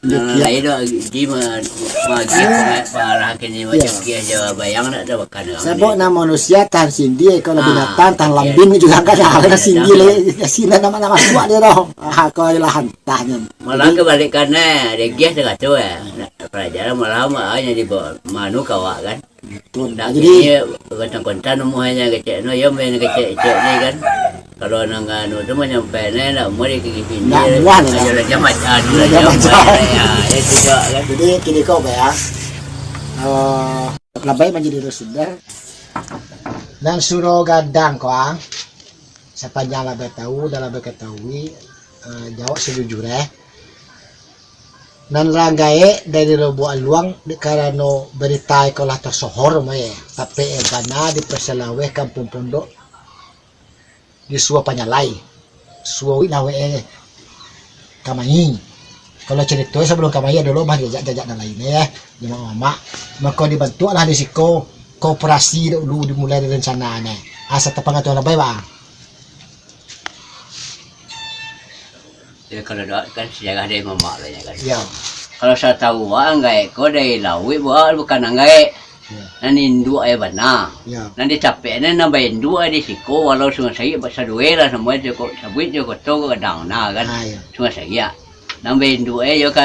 Nah, lain dah di ma-, magi parah kini macam kias jo bayang nak ada makan. Sabab nan manusia tahan sindi, kalau binatang tahan lambin juga kan ada sindi le. Sindi nama nama suak dia dah. Ah, kau lah hantahnyo. Malah kebalikannya, dia gias dia kacau ya. Nak pelajaran malah mah hanya di bawah manu kawak kan. Betul. Nah, jadi kontan-kontan umur hanya kecek no, ya main kecek-kecek ni kan. Kalau nang anu tu mah nyampai ni nak umur dia gigi sini. Nak muah lah. Ayo lah jangan macam, ayo lah jangan macam. Ya, ya tidak kan. Jadi kini kau bayar. Eh, labai manjadi sudah. Nan suruh gadang kau ah. Sapanjang labai tahu, dah labai katahui, eh, jawab sejujur eh. Nan rang gaek dari Lubuak Aluang, dek karano barita iko lah tasohor, mah, eh. Tapi, eh, bana di Pasalaweh Kampuang Pondok, di Suo Panyalai. Suo wik lah, wek, eh, kamai. Kalau carito sabalum kamai ado lo mah jajak-jajak nan lain, eh, jamaah mamak. Mako dibantuaklah di siko koperasi dulu dimulai dari rencana, eh. Asa tapangatuan labai, bang. Ya, kalau doa kan sejarah dari mamak lah, ya kan. Ya. Kalau satahu awak, anggaek ko dari lauik, bukan anggaek. Ya. Nan induak aja bana. Ya. Nan dicapek ni, nan bainduak di siko, walau Sungai Sarik, saduai lah, samo cukup sabuik jo koto ko gadang, nah kan. Ah, ya. Sungai Sarik. Nan bainduak aja yo ka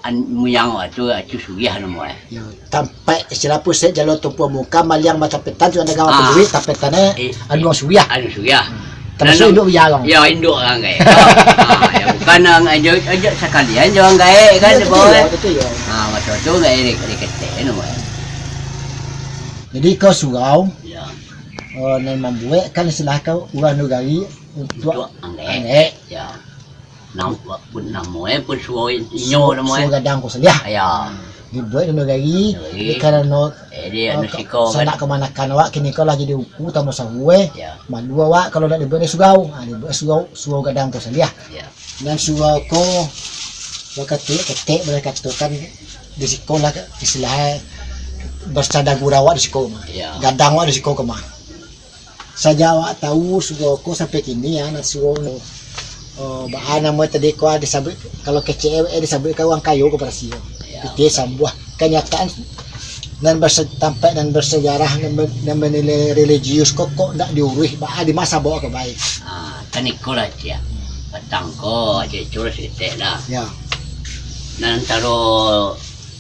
an-, muyang awak tu, Acu Suriah namo eh. Ya. Tampek istilah pusat jalur tumpuan muka, maliang bacapetan, sudah dagang Ah. duit, tapetan eh, Eh, anu suriah. anu suriah. Hmm. Termasuk Nan induk buya, Bang? Ya, induk orang gaek. Ah, ya, bukan orang aja, aja sekalian je orang gaek kan, Ya, dia betul bawa, ya, eh. betul ya. Ah, masa tu gaek di, di ketek, no, eh. Jadi kau surau, Ya. eh, nan mambuek kan istilah kau urang nagari untuk Untuk anggaek. anggaek. Ya. Nam-, pun namo, eh, pun suo inyo Suo, namo, eh. suo gadang ko saliah. Ya. Dibuek dulu gari, Dulu gari. di karano, Eh, di eh, anu ka-, siko, kan. sanak kamanakan awak, kini ko lah jadi ungku, tambah sawo, eh. Ya. Malu awak kalau nak dibuek di surau. Ha, dibuek surau, suo gadang ko saliah. Ya. Nan suo ko, bakatik-ketik, boleh katakan, di siko lah, istilah, eh, bersandar gurau awak di siko mah. Ya. Gadang awak di siko ko mah. Sajak awak tahu suo ko sampai kini, ya, nan suo no. Oh, baa namo tadi ko disabuik, kalau kecek e disabuik ka urang kayo ko barasi. Yo. Pitih sambuah. Kanyataan nan basa-, tampek nan basajarah, nan ba-, nan banilai religius ko, kok ndak diuruih, baa di masa bawa ka baik. Ah, kan iko lah, Cik. Patang ko, Cik, curus ketek lah. Ya. Nan antaro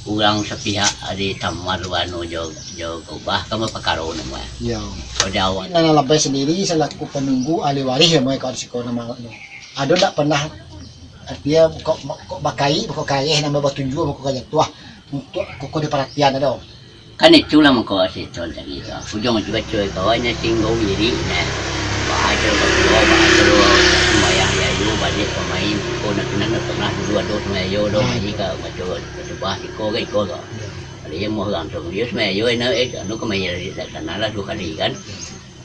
urang sapihak di Tamar anu jo, jo Gobah, kan bapakaro namo. Ya. Kalau di awak. Nan labai sandiri salaku panunggu ahli warih ya, mai ka di siko namo. Ado ndak pernah, artinya, kok, kok bakaik, kok kareh, namo batunjua, kok ka jatuah, untuk koko diparatian ado? Kan itulah mangko situ tadi tu. Ujuang tu baco kawannya singgo wirik nah. Baco baco, baco sumbayang yayu, balik pamain, ko nak kenal nak pernah dulu ado sumbayang yayu, ado main ka baco, baco bah, iko ka, iko ka. Balik mo urang tu, yo sumbayang yayu, eh, anu ka main dari sana lah dua kali kan.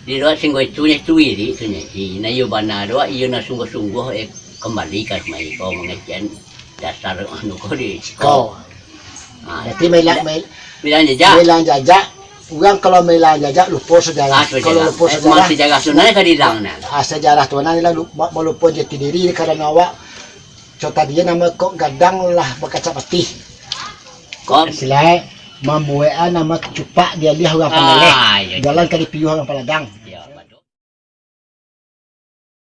Di luak singgo itu nyo itu wirik tu nyo, iyo bana doa, iyo nak sungguah-sungguah, eh, kambali ka sumbayang iko mangecekan dasar anu ko di siko. Ko. Ah, Berarti mailang, mai-, mailang jajak. Mailang jajak. Urang kalau mailang jajak, lupo sejarah. Ah, tu Kalau sejarah. Lupo Eh, sejarah, sejarah tu nan ka diilang nah. Ah, sejarah tu nan lah lu-, ma-, malupo jati diri karano awak. Contoh dia namo kok gadang lah bakaca patih. Kok Silai mambuekan namo cupak di aliah urang Ah, pandaleh. Iya, iya. Jalan ka dipiuah urang paladang. Iya, betul.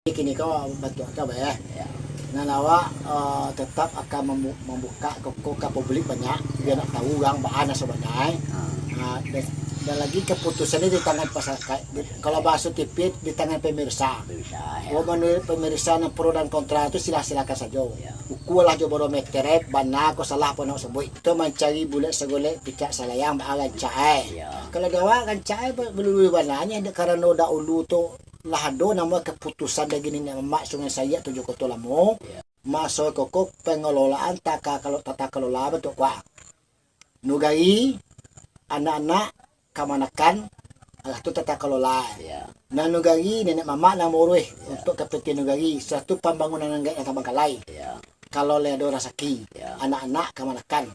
Kini ko bantuak ka, bah, eh. Ya. Nan awak, eh, tetap akan mambu-, mambuka koko ka publik banyak, biar nak tahu urang baa nan sabananyo. Ah. Ah, dan, dan lagi keputusan ni di tangan pasaka-, di, kalau bahaso T V, di tangan pemirsa. Pemirsa, ya. Kalau menurut pemirsa nan pro dan kontra tu, silah-silakan sajo. Ya. Ukualah jo barometer, eh, bana ko salah apo nak sabuik. Tu mancari bulek sagolek, picak salayang, baa rancak, eh. Ya. Kalau di awak rancak, eh, balulu bana nyo, dek karano dahulu tu, lah ado namo kaputusan dari niniak mamak Sungai Saiak Tujuah Koto Lamo, Ya. maso koko pengelolaan taka kelo-, tata kelola bantuak ko. Nugari, anak-anak, kamanakan, alah tu tata kelola. Ya. Nan nugari, niniak mamak nan mauruih Ya. untuk kapitian nugari, satu pambangunan nan gaek nan tabangkalai. Ya. Kalau lai ado rasaki, Ya. anak-anak, kamanakan.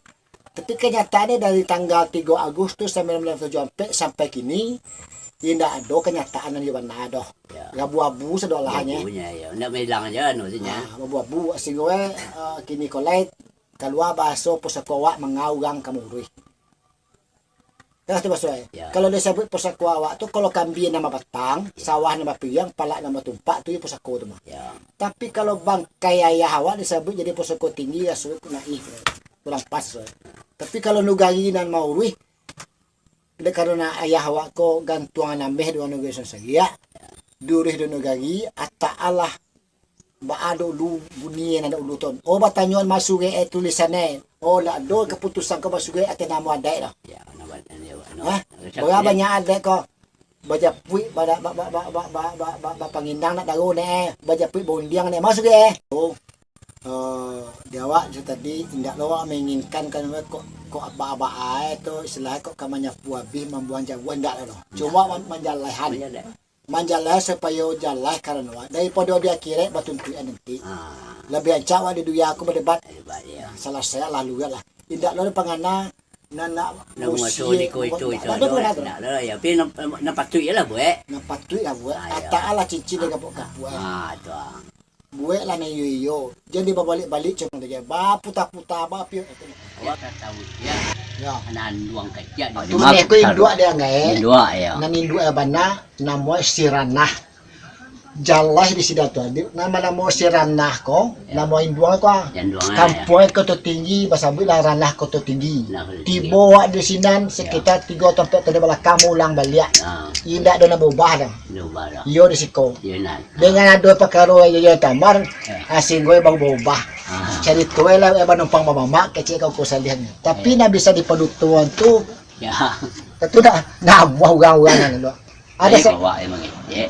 Tapi kanyataannyo dari tanggal tigo Agustus sambilan belas tujuah ampek sampai kini, indak ado kanyataan nan iyo bana doh. Ya. Abu-abu sadolahnyo. Abu-abu nyo, ya. Ndak mailang aja anu tu nyo. Ah, abu-abu, singgo, eh, kini ko lai kalua bahaso pusako awak manga urang ka mauruih. Kan tu bahaso, eh. Ya. Kalau disabuik pusako awak tu, kalau kambia nan babatang, Ya. sawah nan bapiriang, palak nan batumpak, tu yo pusako tu mah. Ya. Tapi kalau bangkai ayah awak disabuik jadi pusako tinggi, raso naif, kurang pas, eh. Tapi kalau nugari nan mauruih, dek karano ayah awak ko gantuang nan ameh dek nugari Sungai Saiak, diuruih dek nugari, ataalah baa dulu bunyi nan dahulu tu. Oh, batanyo masuruik, eh, tulisan, eh. Oh, ndak ado kaputusan ko masuruik ateh namo adaik lah. Ya, namo adaik, ya, namo Hah? adaik. Bara banyak adaik ko. Bajapuik, ba-, ba-, bapangindang nak daro ne, eh. Bajapuik baundiang ne, masuruik, eh. Oh. Eh, di awak tu tadi, indak lo awak menginginkan kan, kok, kok abah-abah ai tu, istilahnyo kok ka manyapu abih, mambuang jabuah, indak lo. Cuma Indak. man-, manjalehan. Manjaleh. Manjaleh supayo jaleh karano daripado di akhirat batuntuik nanti. Ah. Labiah rancak awak di dunia ko badebat. Debat, ya. Salasai lalu lah. Indak lo pangana nan nak Nak musuh musuh ni ko itu, itu, indak ado, ado, indak ado. Indak ado, ya. Tapi nan, nan patuik je lah buek. Nan patuik lah buek. Ah, ya. Ataalah cincin dia gapuk-gapuk, eh. Ah, tu, ah. Buek lah nan iyo-iyo. Jan dibabaliak-baliak cuma tu je. Baputa-puta, bapiuk. Awak tak tahu dia. Ya. Anak anduang kecil. Ah, dia tu mah ni aku taruh. Induak dia, anggai. Induak, ya. Nan induak yang bana, namo si Ranah. Jaleh di sida tu. Di, nama-nama si Ranah ko, Ya. namo induang ko, ah. Induang, ya. Kampuang Koto Tinggi, basabuiklah Ranah Koto Tinggi. Nah, Koto Tinggi. Tibo awak di sinan, Ya. sekitar tigo atau ampek tahun balakang, maulang baliak. Nah. Indak ado nan baubah dah. Baubah dah. Iyo di siko. Iyo, nah. Dengan ado pakaro iyo, iyo Tamar, Ya. ah, singgo baubah-ubah. Ah. Carito lah, eh, banumpang bamamak, kecek kau ko salihan. Tapi Ya. nak bisa dipadutoan tu, Ya. tu dah, nah, buah urang-urang nan dulu. Ada Ayo sa- bawa yang mangecek.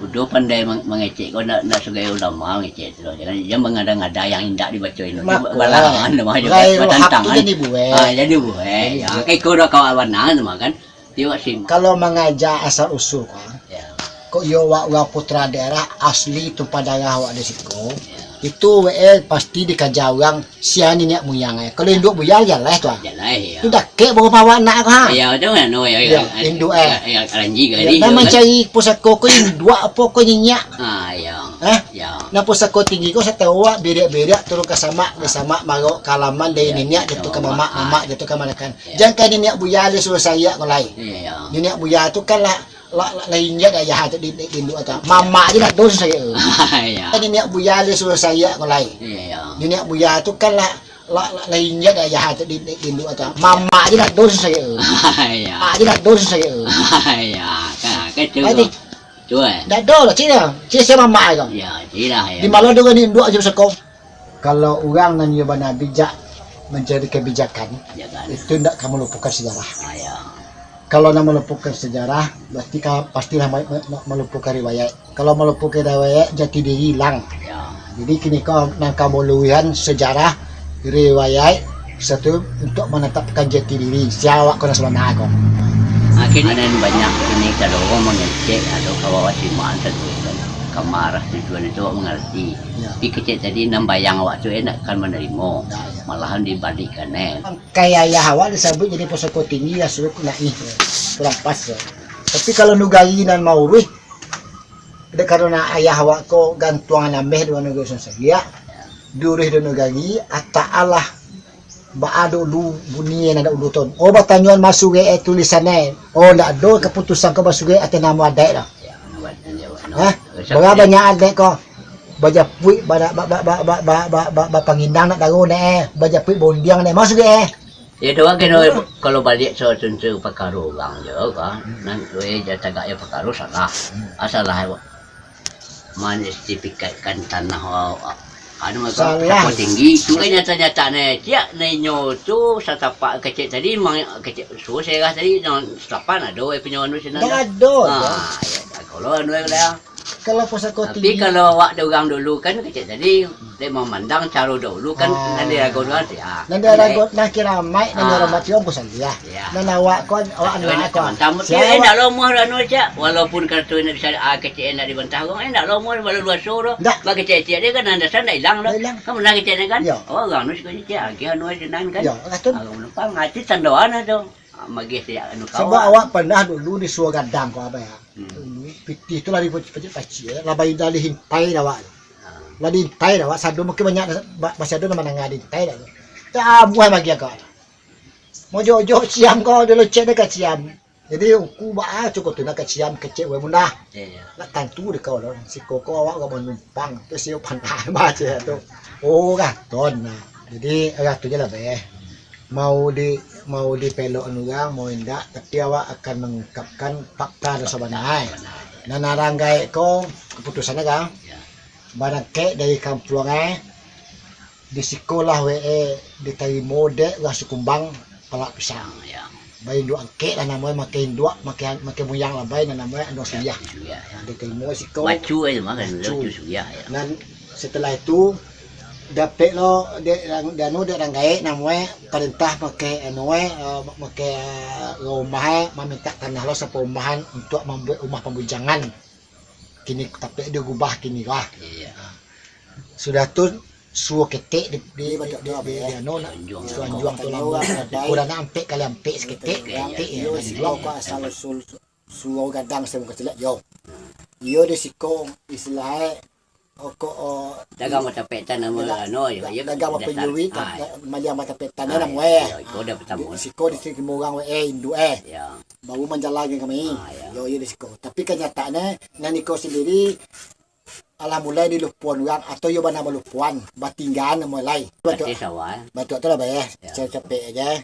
Udah pandai mang-, mangecek, kau nak, nak sebagai ulama mangecek tu. Jangan, jangan mangada-ngada yang indak dibaco ini. Mako, Balangan tu mah, ghairu batantang haqqi kan. Jadi buai. Ah, jadi buai. Jadi Ya, buai. kayak kau dah kawan bana tu mah kan. Tengok sim. Kalau mangaja asal usul ko, Ya. kok iyo awak urang putra daerah asli tumpah darah awak di siko, Ya. itu W L pasti dikaja urang sia niniak muyang ai. Kalau induak buyar, jaleh tu ah. Jaleh, ya. Tu dakek baru mawa anak ko, ha. Ya, tu kan, oh, ya, Ya, ya, induak, eh. ya, ya, kalanji Ya, kali, dan ya, kan? mancari pusako ko induak apo ko niniak. Ah, ya. Hah? Yo. Nan pusako tinggi ko satau awak, biriak-biriak turun ka samak, dari samak marok ka alaman, dari niniak jatuah ka mamak, mamak jatuah ka kamanakan. Yo. Jan ka niniak buya lai suruah sariak ko lai. Iyo. Niniak buya tu kan lah, lah, lah, lah injak dek ayah tu di, di, di induak tu. Mamak je nak doh suruah sariak tu. Iyo. Kan niniak buya lai suruah sariak ko lai. Iyo. Niniak buya tu kan lah, lah, lah, lah injak dek ayah tu di, di, di induak tu. Mamak je nak doh suruah sariak tu. Iyo. Mamak je nak doh suruah sariak tu. Iyo. Kan, kan tu. Tadi. Tu, eh. Ndak ado lah, cik dah. Cik sia mamak ko. Yo, cik dah, yo. Di malam tu kan induak aja pusako. Kalau urang nan iyo bana bijak mancari kabijakan, itu ndak ka malupokan sajarah. Ah, yo. Kalau nan malupokan sajarah, berarti ka, pastilah ma-, ma-, ma-, malupokan riwayat. Kalau malupokan riwayat, jati diri ilang. Yo. Jadi, kini ko nan ka maluruihkan sajarah, riwayat, satu untuak manatapkan jati diri, sia awak ko nan sabana ko. Akhirnyo, banyak kini ka urang mangecek, ado ka bawah simaan sajo kan. Ka marah tujuan itu awak mangarati. Yo. Tapi kecek tadi nan bayang awak tu, eh, ndak akan manarimo. Yo, yo. Malahan dibalikkan, eh. Kaya ayah awak disabuik jadi pusako tinggi, asuh naik, kurang pas. Tapi kalau nagari nan mauruih, dek karano ayah awak ko gantuangan ameh dek nagari suang sariak, diuruih dek nagari, ataalah baa dulu bunyi nan dahulu tu. Oh, batanyoan basurek, eh, tulisan, eh. Oh, ndak ado kaputusan ko basurek ateh namo adaik lah. Hah? Bara banyak adaik ko? Bajapuik, ba-, ba-, ba-, bapangindang nak taruih, eh. Bajapuik bondiang, eh. Masurek, eh. Yo, tu kan, kalau baliak soal tuntu pakaro urang jo, kan. Nan, eh, jan tagak jo pakaro salah. Ah, salah, eh, mansertifikatkan tanah, ah, anu, apa, pusako tinggi. Tu kan nyata-nyata ne. Ciek ne inyo tu satapak kecek tadi, mang-, kecek suruh serah tadi, nan satapak ado, eh, punyo anu sinan. Ndak ado, ah, yo, kalau anu, eh, lah. Kalau pusako tinggi. Tapi kalau awak dek urang dulu kan, kecek tadi, dek mamandang caro dahulu kan, nan dirago urang tu, ah. Nan dirago, nan kiramaik, nan dihormati urang pusako tinggi. Yo. Nan awak ko, awak anak ko. Mantap, mantap. Sia, eh, awak ndak lomoh anu, cak. Walaupun kato indak bisa, ah, kecek indak dibantah urang, eh, ndak lomoh, walau dua soro. Ndak. Ba kecek-kecek dia kan, nan dasar ndak ilang doh. Ndak ilang. Kan pernah kecek kan? Yo. Awak urang tu suko kecek, agiah anu, sinan kan. Yo, kato. Ah, manumpang, ati tandoan tu. Ah, mageh siap anu kawan. Sabab awak pernah dulu disuruah gadang ko, Abah, yo. Hmm. Dulu, pitih tu lah dipacik-pacik, eh. Lah baindak diintai dek awak. Ah. Lah diintai dek awak, sado mungkin banyak ba-, masih ado nan mandanga diintai dek awak. Tabuah bagi agak. Mojok-ojok ciam ko, dilocek dek ka ciam. Jadi, ungku baa cuko tu nak ka ciam kecek weh munah. Iyo, iyo. Nak tantu dek kau lo, siko ko awak ka manumpang. Tu sio pandai baca tu. Oh, gaton nah. Jadi, agak tu je lah, beh. Mau di, mau dipelok urang, mau indak, tapi awak akan mengungkapkan fakta dan sabana. Nan urang gaek ko, keputusan agak. Iyo. Barangkek dari kampuang, eh, di siko lah we, eh, ditarimo dek urang Sikumbang palak pisang. Yo. Bainduak angkek lah namo e, makai induak, makai, makai muyang labai, nan namo e Anduang Suriah. Suriah, yo. Ditarimo siko. Bacu e tu mah kan, Bacu. Bacu Suriah, yo. Nan setelah itu, dapek lo dek rang-, danu dek urang gaek namo e, parentah makai anu e, eh, makai, eh, rumah e, mamintak tanah lo saparumahan untuak mambuek rumah pambujangan. Kini tapek diubah kini lah. Iyo. Sudah tu, suo ketek di, di, di, di, di, di, anu, nak, Anjuang. Suo anjuang tu lambung, kurang ampek kali ampek saketek, ketek, yo, anjuang. Kok asal usul suo gadang, saya muka silap, yo. Iyo di siko, istilah e, oh, kok, oh, dagang batapek tan, nama, dagang, anu, yo, da-, yo, dagang datar. Bapenjuit, ah, da-, maliang batapek tan, ah, namo e. Yo, iko dah pertama. Di siko di siko urang we, eh, induak e. Yo. Baru manjalankan kami. Ah, yo. Yo, iyo di siko. Tapi kenyataannyo, nan iko sendiri, alah mulai dilupoan urang, atau iyo bana balupoan, batinggaan mulai. Batua, batua tu lah, beh. Yo. Capek-capek aja.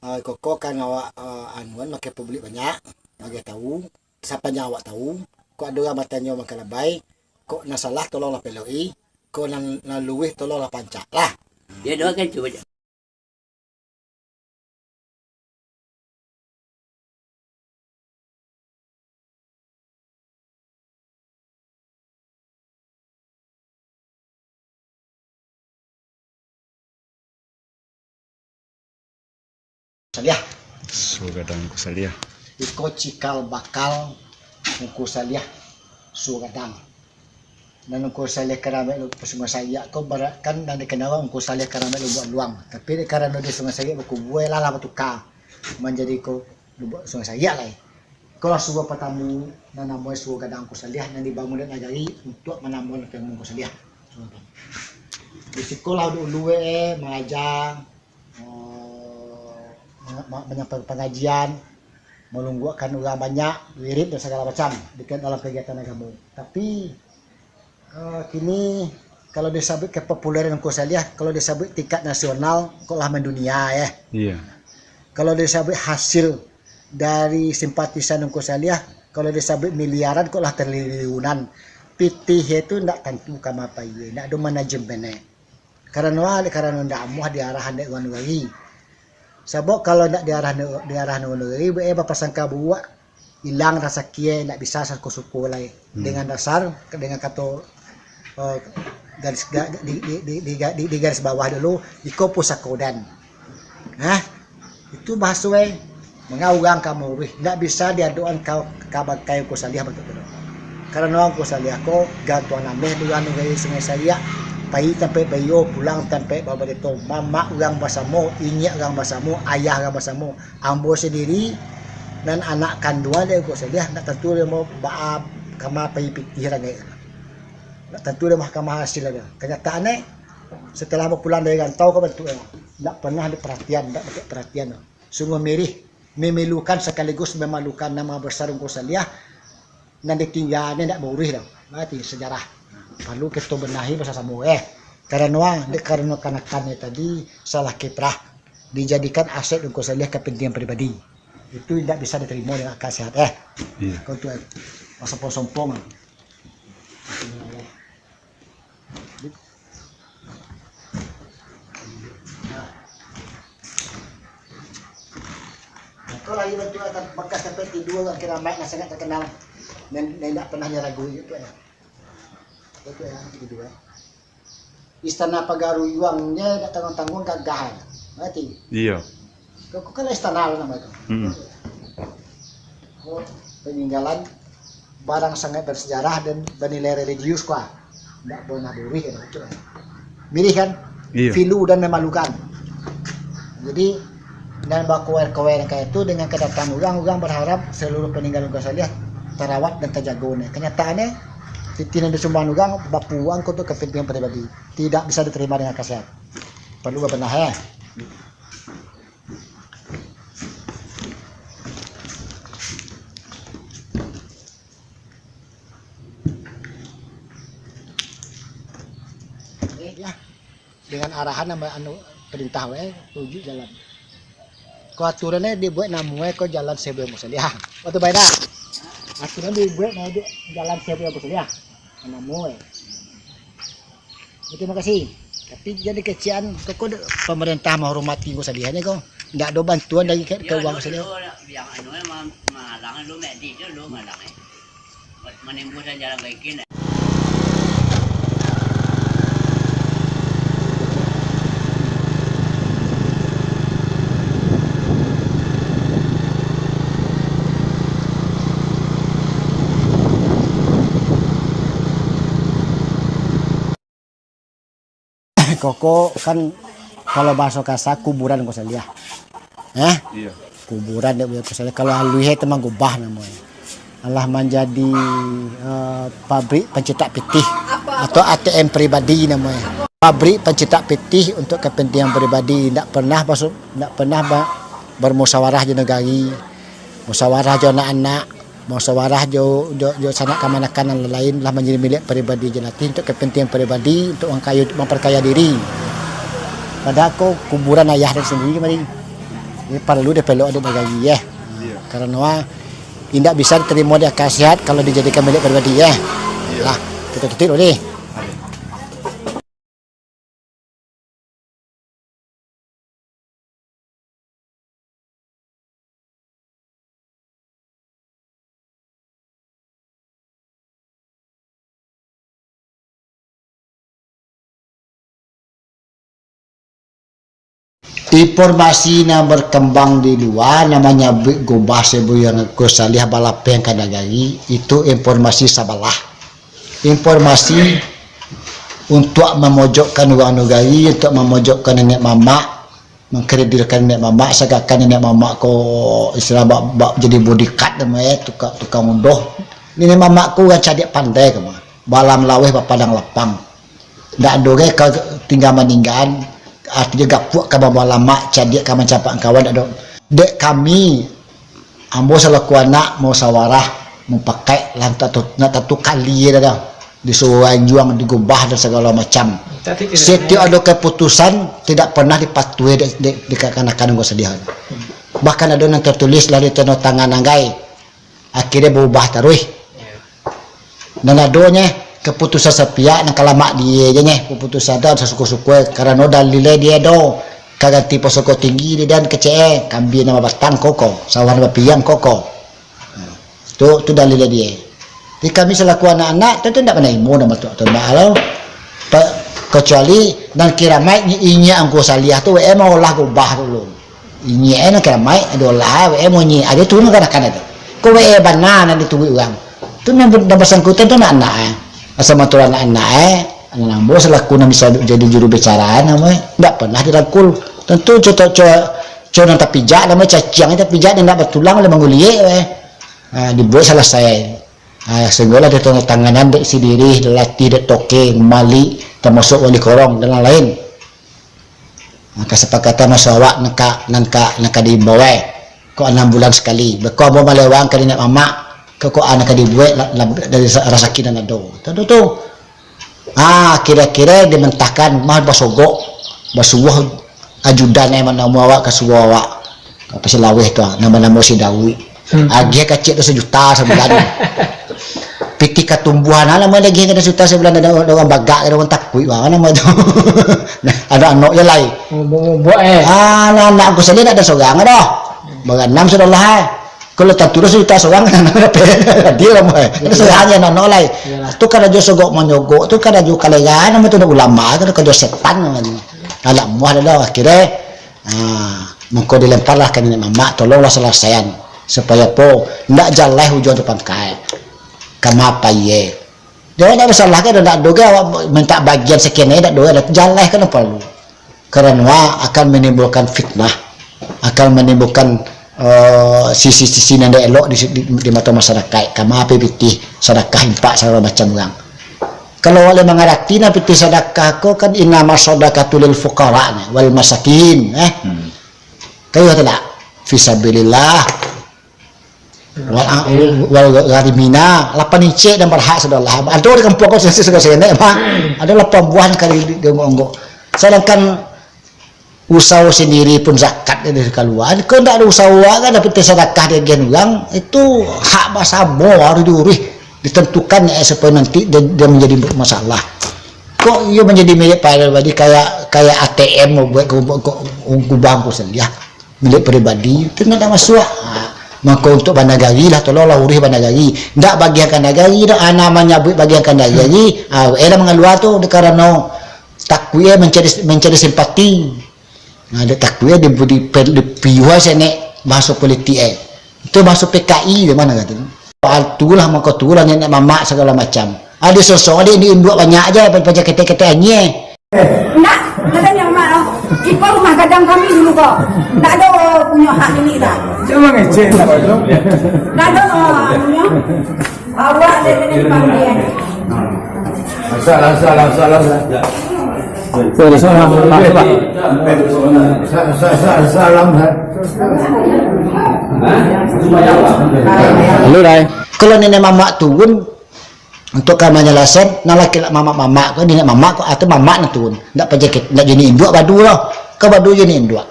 Ah, koko kan awak, ah, anuan makai publik banyak, bagi tahu, sapanjang awak tahu, kok ado urang batanyo makan labai, kok nan salah tolonglah peloki, kok nan, nan luruih tolonglah pancak lah. Yo, doakan cubo. Saliah. Suo gadang Ungku Saliah. Iko cikal bakal Ungku Saliah, suo gadang. Nan Ungku Saliah Karamaik Lu-, Sungai Sariak ko bara-, kan nan dikenal Ungku Saliah Karamaik Lubuak Luang. Tapi dek karano di Sungai Sariak bakubua, lah, lah batuka manjadi ko Lubuak Sungai Sariak lai. Ikolah surau partamo nan namonyo Surau Gadang Ungku Saliah, nan dibangun dek nagari untuak manambahan ilmu Ungku Saliah. Di sikolah dulu, eh, mangaja, eh, ma-, ma-, manyampaikan pangajian, malungguakkan urang banyak, wirid dan sagalo macam di dalam kagiatan agamo. Tapi, eh, kini, kalau disabuik kepopuleran Ungku Saliah, kalau disabuik tingkat nasional, kok lah mandunia, eh. Iya. Kalau disabuik hasil dari simpatisan Ungku Saliah, kalau disabuik miliaran, kok lah triliunan. Pitih itu ndak tantu kama pai, ndak ado manajemen, eh. Karano, karano ndak amuah diarahan dek urang nagari. Sabab kalau ndak diarahan, diarahan urang nagari, eh, bapasangka buruak, ilang rasaki, eh, ndak bisa sasuko-suko lai. Hmm. Dengan dasar, dengan kato, eh, garis, ga-, di, di garis bawah dulu, iko pusako den. Nah, itu bahaso, eh, manga urang ka mauruih, ndak bisa diadokan ka, ka bangkai Ungku Saliah bantuak tu. Karano Ungku Saliah ko gantuang ameh di urang nagari Sungai Sariak, pai tampek baiyo, pulang tampek babarito, mamak urang basamo, inyiak urang basamo, ayah urang basamo. Ambo sandiri, nan anak kanduang dek Ungku Saliah, ndak tantu dek ambo baa kama pai pitih rangai. Ndak tantu dek ambo kama hasil rangai. Kanyataannyo, setelah ambo pulang dari rantau ko bantuaknyo, ndak pernah diparatian, ndak dapek paratian. Sungguah mirih, memilukan sakaligus memalukan nama besar Ungku Saliah nan ditinggaannyo ndak bauruih doh. Berarti sejarah. Perlu kito benahi basamo-samo, eh. Karano, ah, dek karano kanakannyo tadi salah kiprah, dijadikan aset Ungku Saliah kapentingan pribadi. Itu indak bisa diterimo dengan akal sehat, eh. Iya. Kau tu, eh, sompong-sompong. Nah, kau lagi bantuak bakas tampek tidua urang kiramaik nan sangat terkenal, nan, nan indak pernah diragukan tu, eh. Itu, eh, tidua, eh. Istana Pagaruyuang je dak tangguang-tangguang gagah, berarti. Iya. Kok, kok kalau istana lo nama itu? Mm-mm. Oh, peninggalan barang sangat bersejarah dan bernilai religius, kuah. Ndak pernah bauruih kan, itu kan. Mirih kan? Iya. Pilu dan memalukan. Jadi, nan bakoer-koer kaya itu dengan kedatangan urang, urang berharap seluruh peninggalan Ungku Saliah tarawat dan tajago ne. Kenyataannyo, pitih nan disumbang urang bapuang ko tu kepentingan pribadi. Tidak bisa diterima dengan akal sehat. Perlu babenah, eh. Eh, ya. Dengan arahan nama anu perintah wae, tunjuk jalan. Ko aturannyo dibuek namonyo ko Jalan Seribu Ungku Saliah. Waktu bae dah. Aturan dibuek namonyo Jalan Seribu Ungku Saliah. Namonyo. Terima kasih. Tapi jadi kecek an, kok, kok dek pemerintah menghormati Ungku Saliah ni ko. Ndak ado bantuan dari ke, ke urang Ungku Saliah. Yang anu, eh, ma-, mahalang dulu, mek di tu dulu mahalang, eh. Buat menimbulkan jalan baikin, eh. Koko kan, kalau bahaso kasa, kuburan Ungku Saliah. Eh? Iya. Kuburan dek Ungku Saliah. Kalau aluih tu mah gubah namonyo. Alah manjadi, eh, pabrik pencetak pitih atau A T M pribadi namonyo. Pabrik pencetak pitih untuk kepentingan pribadi, ndak pernah masuk, ndak pernah ba-, bermusyawarah jo nagari, musyawarah jo anak-anak, musyawarah jo, jo, jo sanak kamanakan nan lain, lah manjadi milik pribadi jelati untuk kepentingan pribadi, untuk mangkayo, mamperkaya diri. Padahal ko kuburan ayah den sendiri mari. Jadi, paralu dipelok dek nagari, eh. Iya. Karano, ah, indak bisa diterimo di akal sehat kalau dijadikan milik pribadi, eh. Iya. Lah, kito tutup dulu ni. Informasi nan berkembang di lua, nan manyabuik gubah Seribu Ungku Saliah balapeh ka nagari, itu informasi sabalah. Informasi untuak mamojokkan urang nagari, untuak mamojokkan niniak mamak, mangkreditkan niniak mamak, sagakan niniak mamak ko istilah bak, bak jadi bodyguard namo e, tukang, tukang udoh. Niniak mamak ko urang cadiak pandai ka mah. Balam laweh bapadang lapang. Ndak ado gai ka tingga maninggaan, artinyo gapuak ka mambawa lamak, cadiak ka mancapak kawan, ndak ado. Dek kami, ambo salaku anak musawarah, mupakaik, lah ndak tantu, ndak tantu kali dah, dah. Disuruah anjuang, digubah dan sagalo macam. Setiap ado kaputusan, tidak pernah dipatuhi dek, dek, dek kakanakan ko sadiah. Bahkan ado nan tatulis lah di tando tangan anggai. Akhirnyo baubah taruih. Nan adonyo, kaputusan sapiak nan ka lamak di e je nyo, kaputusan tu sasuko-suko, karano dalil e di e do, ka ganti pusako tinggi di dan kecek e, kambia nan babatang koko, sawah nan bapiriang koko. Tu, tu dalil e di e. Jadi kami salaku anak-anak, tantu ndak manarimo nan batuak tu, ndak lo. Pa-, kecuali nan kiramaik nyi-, inyiak Angku Saliah tu, W M maolah gubah tu lo. Inyiak e nan kiramaik, ado lah, W M munyi, ado turun kanakan tu. Ko W M bana nan dituruik urang. Tu nan, nan basangkutan tu anak-anak e. Asa mangatur anak-anak e, anak ambo salaku nan bisa jadi juru bicara namo e, ndak pernah dirangkul. Tantu co, co, co, co nan tapijak namo e, caciang tapijak, nan ndak batulang, lah manguliek we. Ha, dibuek salasai. Ha, sahinggolah ditandatanganan dek si Dirih, Latih, dek Toke, Malik, tamasuak Wali Korong, dan lain-lain. Ha, kasapakatan maso awak nan ka, nan ka, nan ka diimbau, eh. Kok anam bulan sakali. Beko ambo malewang ka niniak mamak, kok, kok nan ka dibuek, la-, la-, dari sa-, rasaki nan ado. Tantu tu. Ah, kiro-kiro dimentahkan mah basogok, basuruah ajudan e manamo awak ka suruah awak. Ka Pasir Laweh tu, ah, nan banamo si Daud. Hmm. Agiah kacik tu sajuta sabulan. Pitih katumbuahan, ah, namo agiah ka sajuta sabulan, ado, ado urang bagak, ado urang takuik, baa namo tu. Nah, ado anok je lai. Ngobok-ngobok, eh. Ah, nah, anak angku saliah ndak ado sorang doh. Baranam sudah lah, eh. Kalau tantu dah sajuta sorang, kan dapek. Adil lah, boy. Kan surang je, nono lai. Iyalah. Tu karajo sogok manyogok, tu karajo kalegaan, namo tu ulama, tu karajo setan, namo tu. Alah, muah dah, dah, akhirnyo, ah, mangko dilemparlah ka niniak mamak, tolonglah salasaian. Supayo apo? Ndak jaleh ujuang tu pangkai. Kama pai e. Jan ndak masalah kan, ndak ado ge awak minta bagian sekian, ndak ado, jaleh kan apo lu. Karano akan menimbulkan fitnah, akan menimbulkan, eh, sisi-sisi nan indak elok di, di, di mato masyarakaik, kama apo pitih, sadakah, infak, sagalo macam urang. Kalau awak lai mangarati, nah, pitih sadakah ko kan, innama shadaqatu lil fuqara, wal masakin, eh. Hmm. Kayo tu ndak? Fisabilillah. Wal, wal gharimina, lapan incek nan barhak sudah lah. Ado di kampuang ko, sensi sudah senek, mah. Ado lapan buah nan kali di, di onggok-onggok. Sadangkan usaho sendiri pun zakat dari kaluar. Kok ndak ado usaho, kan dapek sadakah di agian urang, itu hak basamo harus diurus, ditentukan, eh, supaya nanti dia, dia menjadi masalah. Kok iyo menjadi milik pribadi, kayak, kayak A T M buek, buek, buek, buek gubang ko saliah. Milik pribadi, tu ndak masuak. Ha, mangko untuak banagari lah, tolonglah urus banagari. Ndak bagian ka nagari doh, ana manyabuik bagian ka nagari, ha, eh lah mangalua tu, dek karano takuik, eh, mancari, mancari simpati. Nah, dek takuik, eh, di, di, di, dipiuah senek bahaso politik, eh. Itu bahaso P K I di mano katu. Soal tu lah, mangko tu lah niniak mamak sagalo macam. Ado sosok, ado induak banyak je, paja ketek-ketek anyie. Ndak, katonyo mak, iko rumah gadang kami dulu ko. Ndak ado punyo hak milik dah. Jangan ngecek lah, Bang. Ndak ado, oh, anunya. Awak je kena dipanggil. Asal, asal, asal, asal. Sorry, sorry, sorry, sorry. Asal, asal, asal, asal, asal. Lu, Dai. Kalau niniak mamak turun, untuak ka manyalasaian, nan lah kiro mamak-mamak ko, niniak mamak ko, atau mamak nan turun. Ndak paja ket-, ndak jadi induak badu lah. Ka badu jadi induak.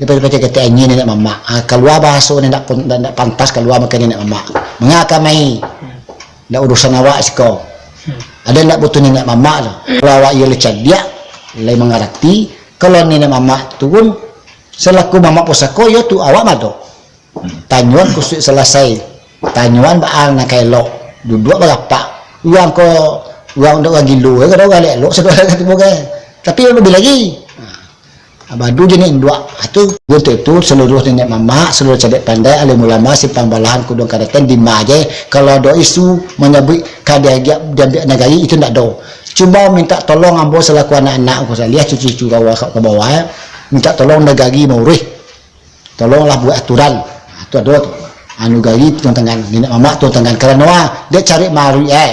Dia paja-paja ketek anyie niniak mamak. Ah, kalua bahaso ni ndak pun, ndak, ndak pantas kalua makan niniak mamak. Manga ka mai? Ndak urusan awak siko. Ado ndak butuh niniak mamak tu. Kalau awak iyo lai cadiak, lai mangarati, kalau niniak mamak turun, salaku mamak pusako, iyo tu awak mado. Tanyoan kusuik salasai. Tanyoan baa nan ka elok. Duduak barapak. Urang ko, urang dek urang gilo, eh, kadang urang elok, sadang urang tibo, kan. Tapi labiah lagi. Ha. Abadu je ni induak. Ha, tu, untuk itu, seluruh niniak mamak, seluruh cadiak pandai, alim ulama, simpang balahan, kuduang karaten, dima je. Kalau ado isu manyabuik ka diagiak, diambiak nagari, itu ndak ado. Cuma minta tolong ambo selaku anak-anak, angku saliah, cucu-cucu ka bawah, ka bawah, eh. Minta tolong nagari mauruih. Tolonglah buek aturan. Ha, tu ado tu. Anu gari tu tangan, niniak mamak tu tangan. Karano, ah, dek cari maruik, eh.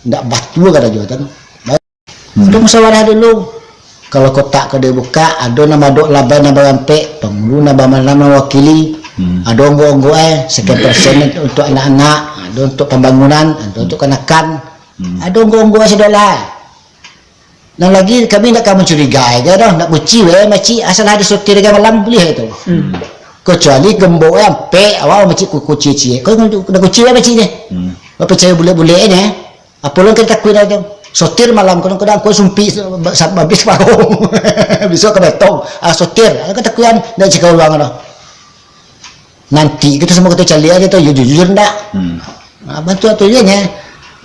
Ndak batua karajo tu. Baik. Hmm. Ado musyawarah dulu. Kalau kotak ko dibukak, ado nan badok labai nan barampek, pangulu nan bamanam nan mawakili, hmm, ado onggok-onggok, eh, sekian persen untuk anak-anak, ado untuk pambangunan, ado untuk kanakan. Hmm. Ado onggok-onggok, eh, sudah lah. Nan lagi, kami ndak ka mancurigai doh, ndak buci we, makcik, asal ado sotir ka malam, buliah tu. Hmm. Kecuali gembok we ampek, awak makcik kuku ciek-ciek. Kau ndak kuci we makcik ni. Hmm. Bapicayo bulek-bulek ni, eh. Apo lo kito takuik tu. Sotir malam, kadang-kadang kau sumpik sa-, sa-, habis paruh. Bisuak ka betong. Ah, sotir. Kau takuik kan, ndak cakap ulang doh. Nanti kito samo kito caliak aja tu, yo jujur ndak? Hmm. Ah, bantu tu je nyo.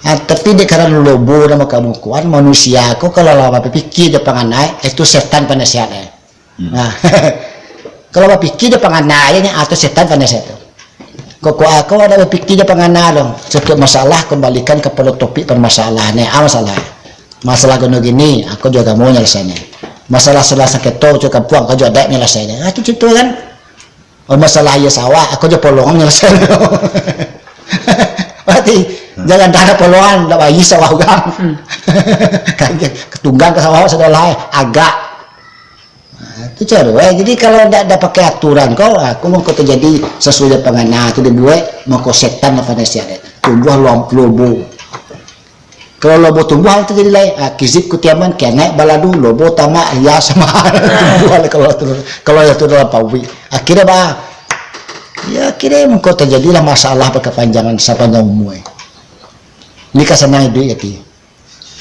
Ah, tapi dek karano lobo nan bakamukoan, manusia ko kalau lah bapikia jo panganai, itu setan panasihat, eh. Hmm. Nah, kalau bapikia jo panganai je nyo, ah, tu setan panasihat tu. Kok, kok, ah, kok ado bapikia jo panganai tu. Setiap masalah kembalikan kepada topik permasalahan, eh. Ah, masalah. Masalah gono gini, aku jo agamo nyelesainyo. Masalah-salah sangketo jo kampuang, aku jo adat nyelesainyo. Ah, tu cerito kan. Oh, masalah aia sawah, aku jo polongan nyelesainyo. Berarti, hmm, jangan dah ado polongan, ndak baia sawah urang. Hmm. Ketunggang ka sawah sudah lah, agak. Nah, tu caro, eh. Jadi, kalau ndak, ndak pakai aturan ko, aku mangko terjadi sesuai dengan pangana tu dibuek, mangko setan lah panasihat. Tumbuah lom-, lobo. Kalau lobo tumbuah, tu jadi lai. Ah, kizib kutiaman, kianaik baladu, lobo tamak, iya sama. Tumbuah lah kalau tu, kalau itu dalam pabrik. Akhirnya, bah, ya, akhirnya mangko terjadilah masalah berkepanjangan sapanjang umur. Ni ka sanang iduik kati.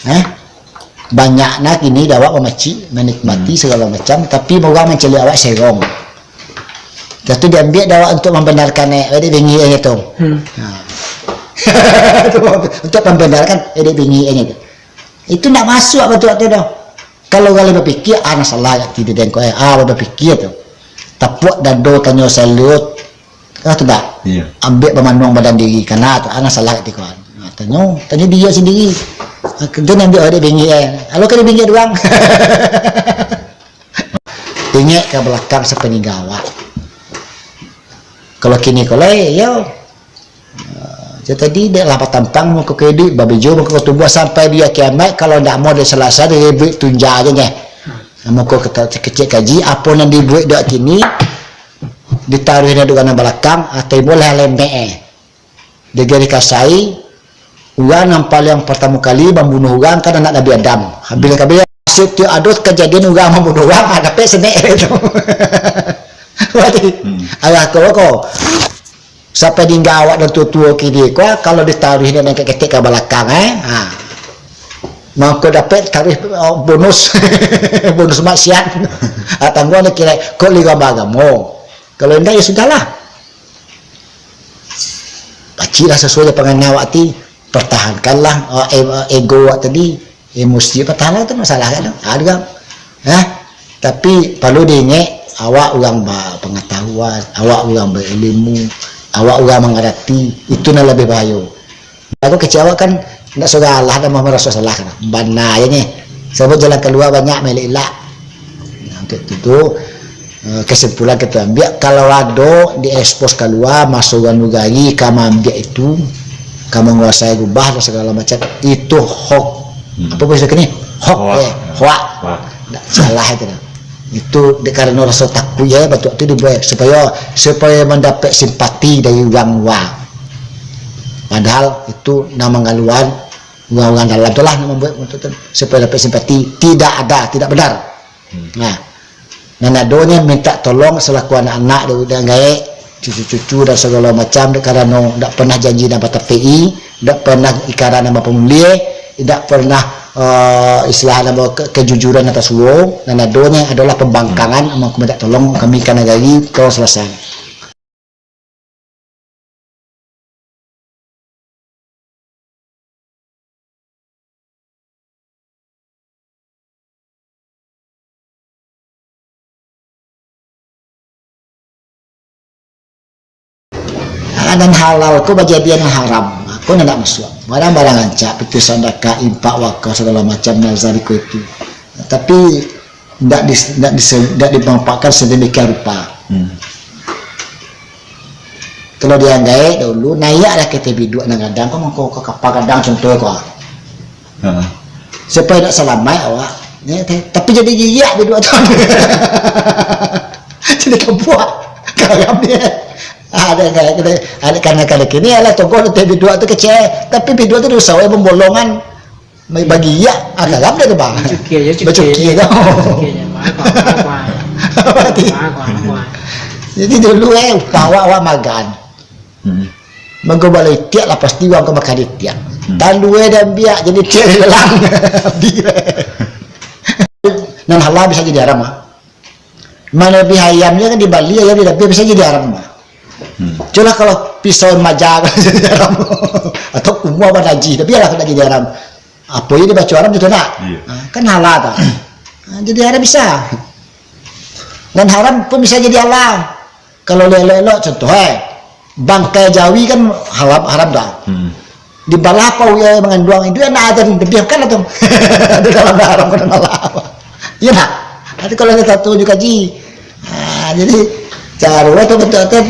Eh? Banyak nah kini dek awak mamacik, manikmati, hmm, segala macam, tapi urang mancaliak awak serong. Dah tu diambiak dek awak untuk mambanarkan, eh, dek bingik, eh, tu. Hmm. Ha. Untuk mambanarkan, eh, dek bingik, eh, tu. Itu ndak masuak bantuak tu doh. Kalau urang lai bapikia, ah, nan salah ati dek den ko, eh. Ah, bapikia tu. Tapuak dado tanyo saluik. Ah, tu ndak? Iya. Ambiak bamanuang badan diri, kana tu, ah, nan salah ati ko. Ah, tanyo, tanyo diri sandiri. Ah, kito nan ambiak dek bingik, eh. Alo ka dek bingik urang. Ingek ka balakang sapaningga awak. Kalau kini ko lai, yo. Ah, jo tadi dek lah batampang mangko ka iduik, babejo mangko ka tumbuah, sampai bia kiamaik, kalau ndak mau dek salasai, dek ibuik tunja aja nyo. Mangko kecek kaji, apo nan dibuek dek kini, ditaruih dek urang nan balakang, ah, timbul lah lemek, eh. Dek gari kasai, urang nan paliang partamo kali mambunuah urang kan anak Nabi Adam. Habis kabeh, satiok ado kajadian urang mambunuah urang, ah, dapek senek tu. Berarti, hmm, alah ko, ko. Sapaningga awak nan tuo-tuo kini ko, kalau ditaruih nan ketek ka balakang, eh. Ha. Mangko dapek taruih, oh, bonus. Bonus maksiat. Ah, tangguang dek kiro, kok lai urang baagamo. Kalau indak, ya sudahlah. Paciklah sasuai jo pangana awak ti. Pertahankanlah, eh, e-, ego awak tadi. Emosi patah lah tu masalah kan. Ada kan? Hah? Tapi paralu diingek, awak urang bapangatahuan, awak urang bailmu, awak urang mangarati, itu nan labiah bahayo. Aku kecek awak kan, ndak salah, ndak maraso salah kan. Bana aja nyo. Sabab jalan kalua banyak, mailak-ilak. Nah, untuk itu tu, eh, kesimpulan kita ambiak, kalau ado diekspos kalua, maso urang nagari ka maambiak itu, ka manguasai gubah dan segala macam, itu hoax. Hmm. Apa bahasa kini? Hoax, hoax, eh, hoax. Hoax. Ndak salah itu dah. Itu dek karano raso takuik, ya, bantuak tu dibuek supayo, supayo mandapat simpati dari urang lua. Padahal itu nan mangaluan urang-urang dalam tu lah nan mambuek bantuak tu, supayo dapat simpati. Tidak ada, tidak benar. Hmm. Nah, nan adonyo mintak tolong salaku anak-anak, dek urang gaek, cucu-cucu dan sagalo macam, dek karano ndak pernah janji nan batapeki, ndak pernah ikrar nan bapamulie, ndak pernah, eh, istilah nan ba-, ke-, kejujuran nan tasuo, nan adonyo adalah pambangkangan, hmm, amun aku mintak tolong kami ka nagari, tolong salasai. Makanan halal ko bajadian haram, ko nan ndak masuak. Barang-barang rancak, pitih sadakah, impak, wakaf, sagalo macam, nazar iko itu. Tapi, Ndak di, ndak di, ndak dimanfaatkan sedemikian rupa. Hmm. Kalau di Anggaek dahulu, naiaklah ka ateh biduak nan gadang, kan mangko ka kapa gadang contoh ko. Ha. Supaya ndak salamaik awak. Ya, ta-, tapi jadi gigiak biduak tu. Jadi kabuak. Karam dia. Ada, ada, ada, ada, karena, karena kini alah tongkol ateh biduak tu kecil, tapi biduak tu diusahakan membolongan. Mai bagi iya, ah, karam dia tu, bah. Bacukia je, cukia. Bacukia je. Bacukia je, bah, bah, bah, bah. Mati. Bah, bah, bah. Jadi dulu, eh, upah awak, awak makan. Hmm. Mangko bala itiak lah, pasti urang ka makan itiak. Hmm. Talua diambiak, jadi itiak dilelang. Nan halal bisa jadi haram, ah. Malebiah ayamnyo kan dibali, ayam dilebiah bisa jadi haram, bah. Hmm. Cubolah kalau pisau maja jadi haram. Atau kumua banajih, tapi alah nak jadi haram. Apo je dibaco haram, contoh nak? Iya. Ha, kan halal tu. Ha, jadi haram bisa. Dan haram pun bisa jadi halal. Kalau elok-elok, contoh, eh, bangkai jawi kan haram, haram dah. Hmm. Dibalah paui yang manganduang itu, anak ado dibiarkan lah tu. Di dalam haram kena malah. Iya nak? Nanti kalau ada satu juga ji. Ha, jadi, caro tu betul kan.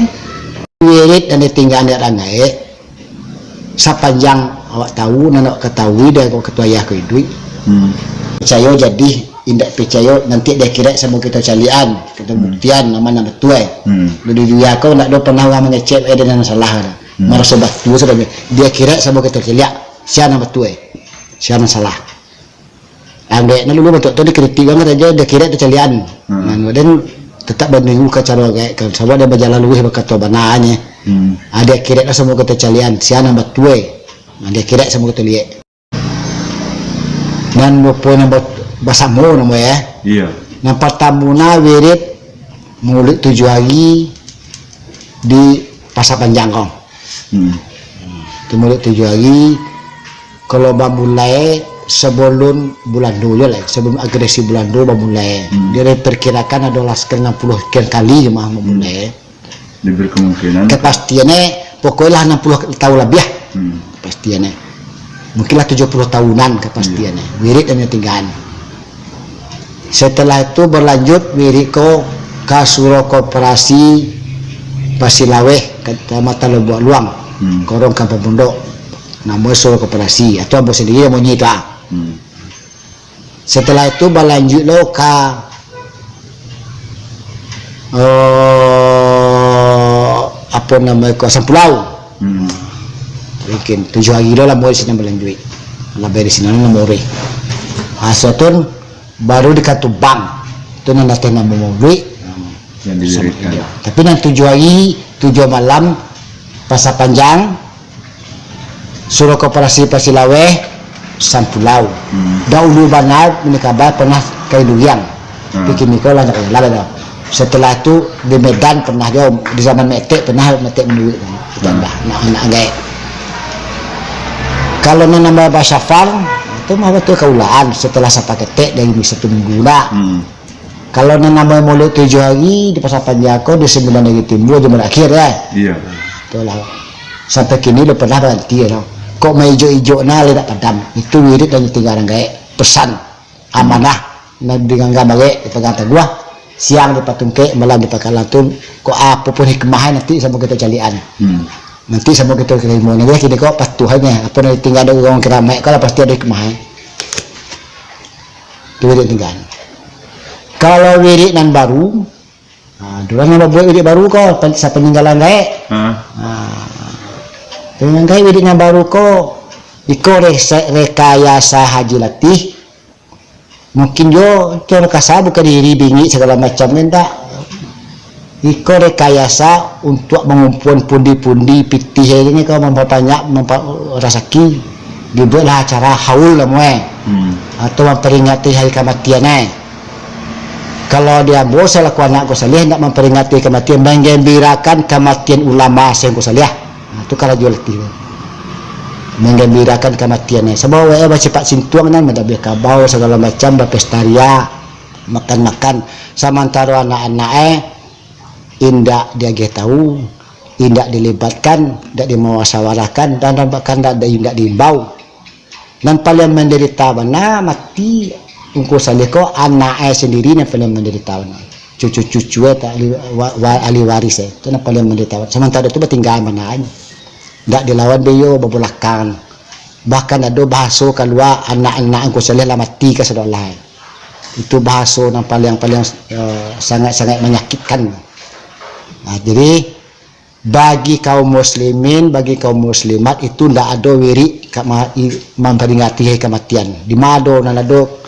Wirid nan ditinggaan dek Anggaek, sapanjang awak tahu, nan awak katahui dari wakatu ayah ko iduik. Hmm. Picayo jadi, indak picayo, nanti di akhirat samo kito caliakan, kito Hmm. buktian, ma nan batua. Hmm. Di dunia ko ndak ado pernah urang mangecek, eh, dengan salah. Hmm. Maraso batua sudah. Di akhirat samo kito caliak, sia nan batua, sia nan salah. Anggaek nan dulu bantuak tu dikritik banget aja, di akhirat tacaliakan. Hmm. Nah, den tetap baniru ka caro Anggaek kan, sabab den bajalan luruih bakato bananyo. Hmm. Ah, di akhirat lah samo kito caliakan, sia nan batua. Nah, di akhirat samo kito liek. Nan bapo nan ba-, basamo namo ya. Iya. Nan partamo nah wirid Maulid tujuh hari di Pasar Panjang ko. Hmm. Tu Maulid tujuh hari, kalau bamulai sabalum Bulando je lah, sabalum agresi Bulando bamulai. Hmm. Dia diperkirakan ado lah sekitar enam puluh sekian kali mah bamulai. Diberi kemungkinan. Kepastiannya, pokoknya lah enam puluh tahun lebih. Hmm. Kepastiannya. Mungkin lah tujuh puluh tahunan kepastiannya. Iya. Wirid dan tinggaan. Setelah itu berlanjut wirid ko ka Suro Koperasi Pasilaweh, Kecamatan Lobuak Luang, Hmm. Korong Kampung Pondok. Namo Suro Koperasi, atau ambo sendiri namonyo tu ah. Hmm. Setelah itu balanjut lo ka, eh, apo namo ko, Sampulau. Hmm. Mungkin tujuh hari lo lah mulai sinan balanjuik. Lah dari sinan lah mulai. Asa tu baru di Katubang. Tu nan datang namo Maulid. Yang didirikan. Tapi nan tujuh hari, tujuh malam, Pasar Panjang, Suro Koperasi Pasilaweh, Sampulau. Hmm. Dahulu bana, mini kabar pernah ka Indugiang. Hmm. Tapi kini ko lah ndak jalan dah. Setelah tu di Medan pernah jo, di zaman Metek pernah Metek Manuik. Kita Hmm. dah, nak, nak Anggaek. Kalau nan namo Basafar, tu mah batua kaulaan setelah sapaketek dari satu minggu dah. Hmm. Kalau nan namo Maulid tujuh hari di Pasar Panjang ko, di sembilan hari timbua, Jumat akhir, ya. Iya. Itulah. Sampai kini lah pernah baranti, ya. Kok maijo-ijo nah, lah dak padam. Itu wirid dan tinggaan Anggaek. Pesan, amanah, nan diganggam barek, dipagang taguah. Siang dipatungkek, malam dipakalang tu. Kok apo pun hikmah nanti samo kito caliakan. Hmm. Nanti samo kito tarimo. Nah, jadi kini ko patuh aja. Apo nan ditinggaan dek urang kiramaik ko lah pasti ado hikmah. Tu wirid tinggaan. Kalau wirid nan baru, ha, urang nan babuek wirid baru ko, pen-, sapaninggalan Anggaek. Ha. Ha. Paninggalan Anggaek wirid nan baru ko, iko rese-, rekayasa Haji Latih. Mungkin jo, jo rekayasa bukan diri bingik sagalo macam kan tak. Iko rekayasa untuak mangumpuan pundi-pundi pitih ini ko mampabanyak mampa-, rasaki. Dibueklah acara haul lah, muai. Hmm. Atau mamperingati hari kamatian, eh. Kalau di ambo salaku anak Ungku Saliah, ndak mamperingati kamatian, manggambirakan kamatian ulama Syekh Ungku Saliah. Nah, tu karajo Latih tu. Manggambirakan kamatian, eh. Sabab awak, eh, basipak sintuang nan, madabiah kabau, sagalo macam, bapesta ria, makan-makan. Samantaro anak-anak, eh, indak diagiah tahu, indak dilibatkan, indak dimusawarahkan, dan, dan bahkan indak, indak diimbau. Nan paliang mandarita bana mati, Ungku Saleh ko anak e sendiri nan paling mandarita bana. Cucu-cucu e tak ahli, wa, wa, ahli waris e. Itu nan paling mandarita bana. Samantaro tu batinggaan bana. Ndak dilawan baiyo babalakangan. Bahkan ado bahaso kalua anak-anak Ungku Saleh lah mati ka sadolah e. Itu bahaso nan paling, paling, eh, sangat-sangat manyakitkan. Nah, jadi, bagi kaum muslimin, bagi kaum muslimat, itu ndak ado wirik ka ma-, i-, mamperingati hari kamatian. Di ma ado nan ado,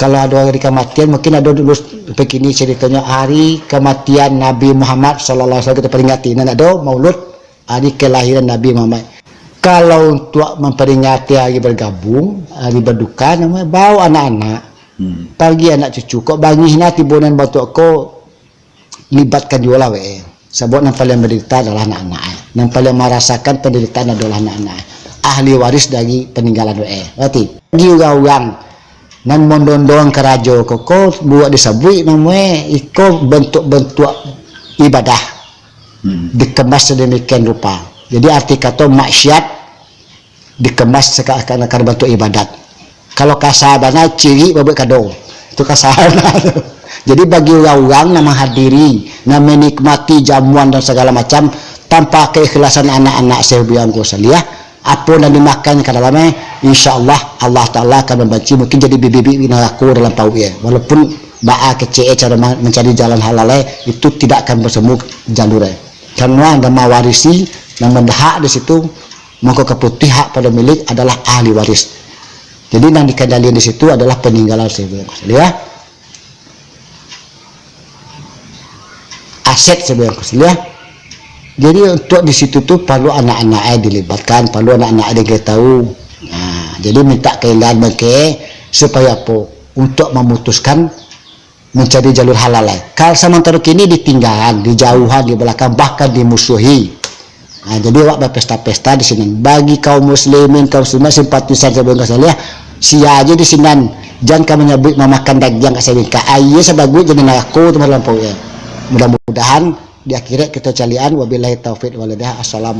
kalau ado hari kamatian, mungkin ado dulu, begini caritonyo, hari kamatian Nabi Muhammad sallallahu alaihi wasallam kita peringati. Nan ado maulud hari kelahiran Nabi Muhammad. Kalau untuk mamperingati hari bergabung, hari berduka, namonyo bao anak-anak, Hmm. pagi anak cucu, kok bangih nah tibo nan bantuak ko, libatkan juo lah wek e. Sabab nan paling mandarita adalah anak-anak e. Nan paling marasakan pandaritaan adalah anak-anak e. Ahli waris dari paninggalan wek e. Berarti, bagi urang-urang nan mondondong karajo ko, ko buek disabuik namonyo, iko bantuak-bantuak ibadah. Hmm. Dikemas sedemikian rupa. Jadi, arti kato maksiat dikemas seakan-akan bantuak ibadat. Kalau kasa bana, cirik babuek kado. Itu kasa bana tu. Jadi, bagi urang-urang nan manghadiri, nan menikmati jamuan dan sagalo macam, tanpa keikhlasan anak-anak Syekh Buya Ungku Saliah, apo nan dimakan ka dalam e, insya Allah, Allah Taala akan mambanci, mungkin jadi bibik-bibik narako dalam pauik e. Walaupun baa kecek e caro ma-, mancari jalan halal e, itu tidak akan bertemu jalur e. Karano nan mawarisi, nan mandahak di situ, mangko ka putih hak pado milik adalah ahli waris. Jadi, nan dikandalian di situ adalah paninggalan Syekh Buya Ungku Saliah. Aset Syekh Buya Ungku Saliah. Jadi, untuk di situ tu paralu anak-anak e dilibatkan, paralu anak-anak e diketahui. Nah, jadi minta kaelaan bangke supayo apo? Untuk mamutuskan mancari jalur halal lai. Kal samantaro kini ditinggaan, dijauhan, di balakang, bahkan dimusuhi. Nah, jadi awak bapesta-pesta di sinan. Bagi kaum muslimin, kaum muslimat, simpatisan Syekh Buya Ungku Saliah, sia aja di sinan. Jan ka manyabuik mamakan dagiang ka sabingkah. Aia sabaguik jadi narako tu malam pauik e. Mudah-mudahan di akhirat kita calian. Wabillahi taufiq wal hidayah. Assalamualaikum.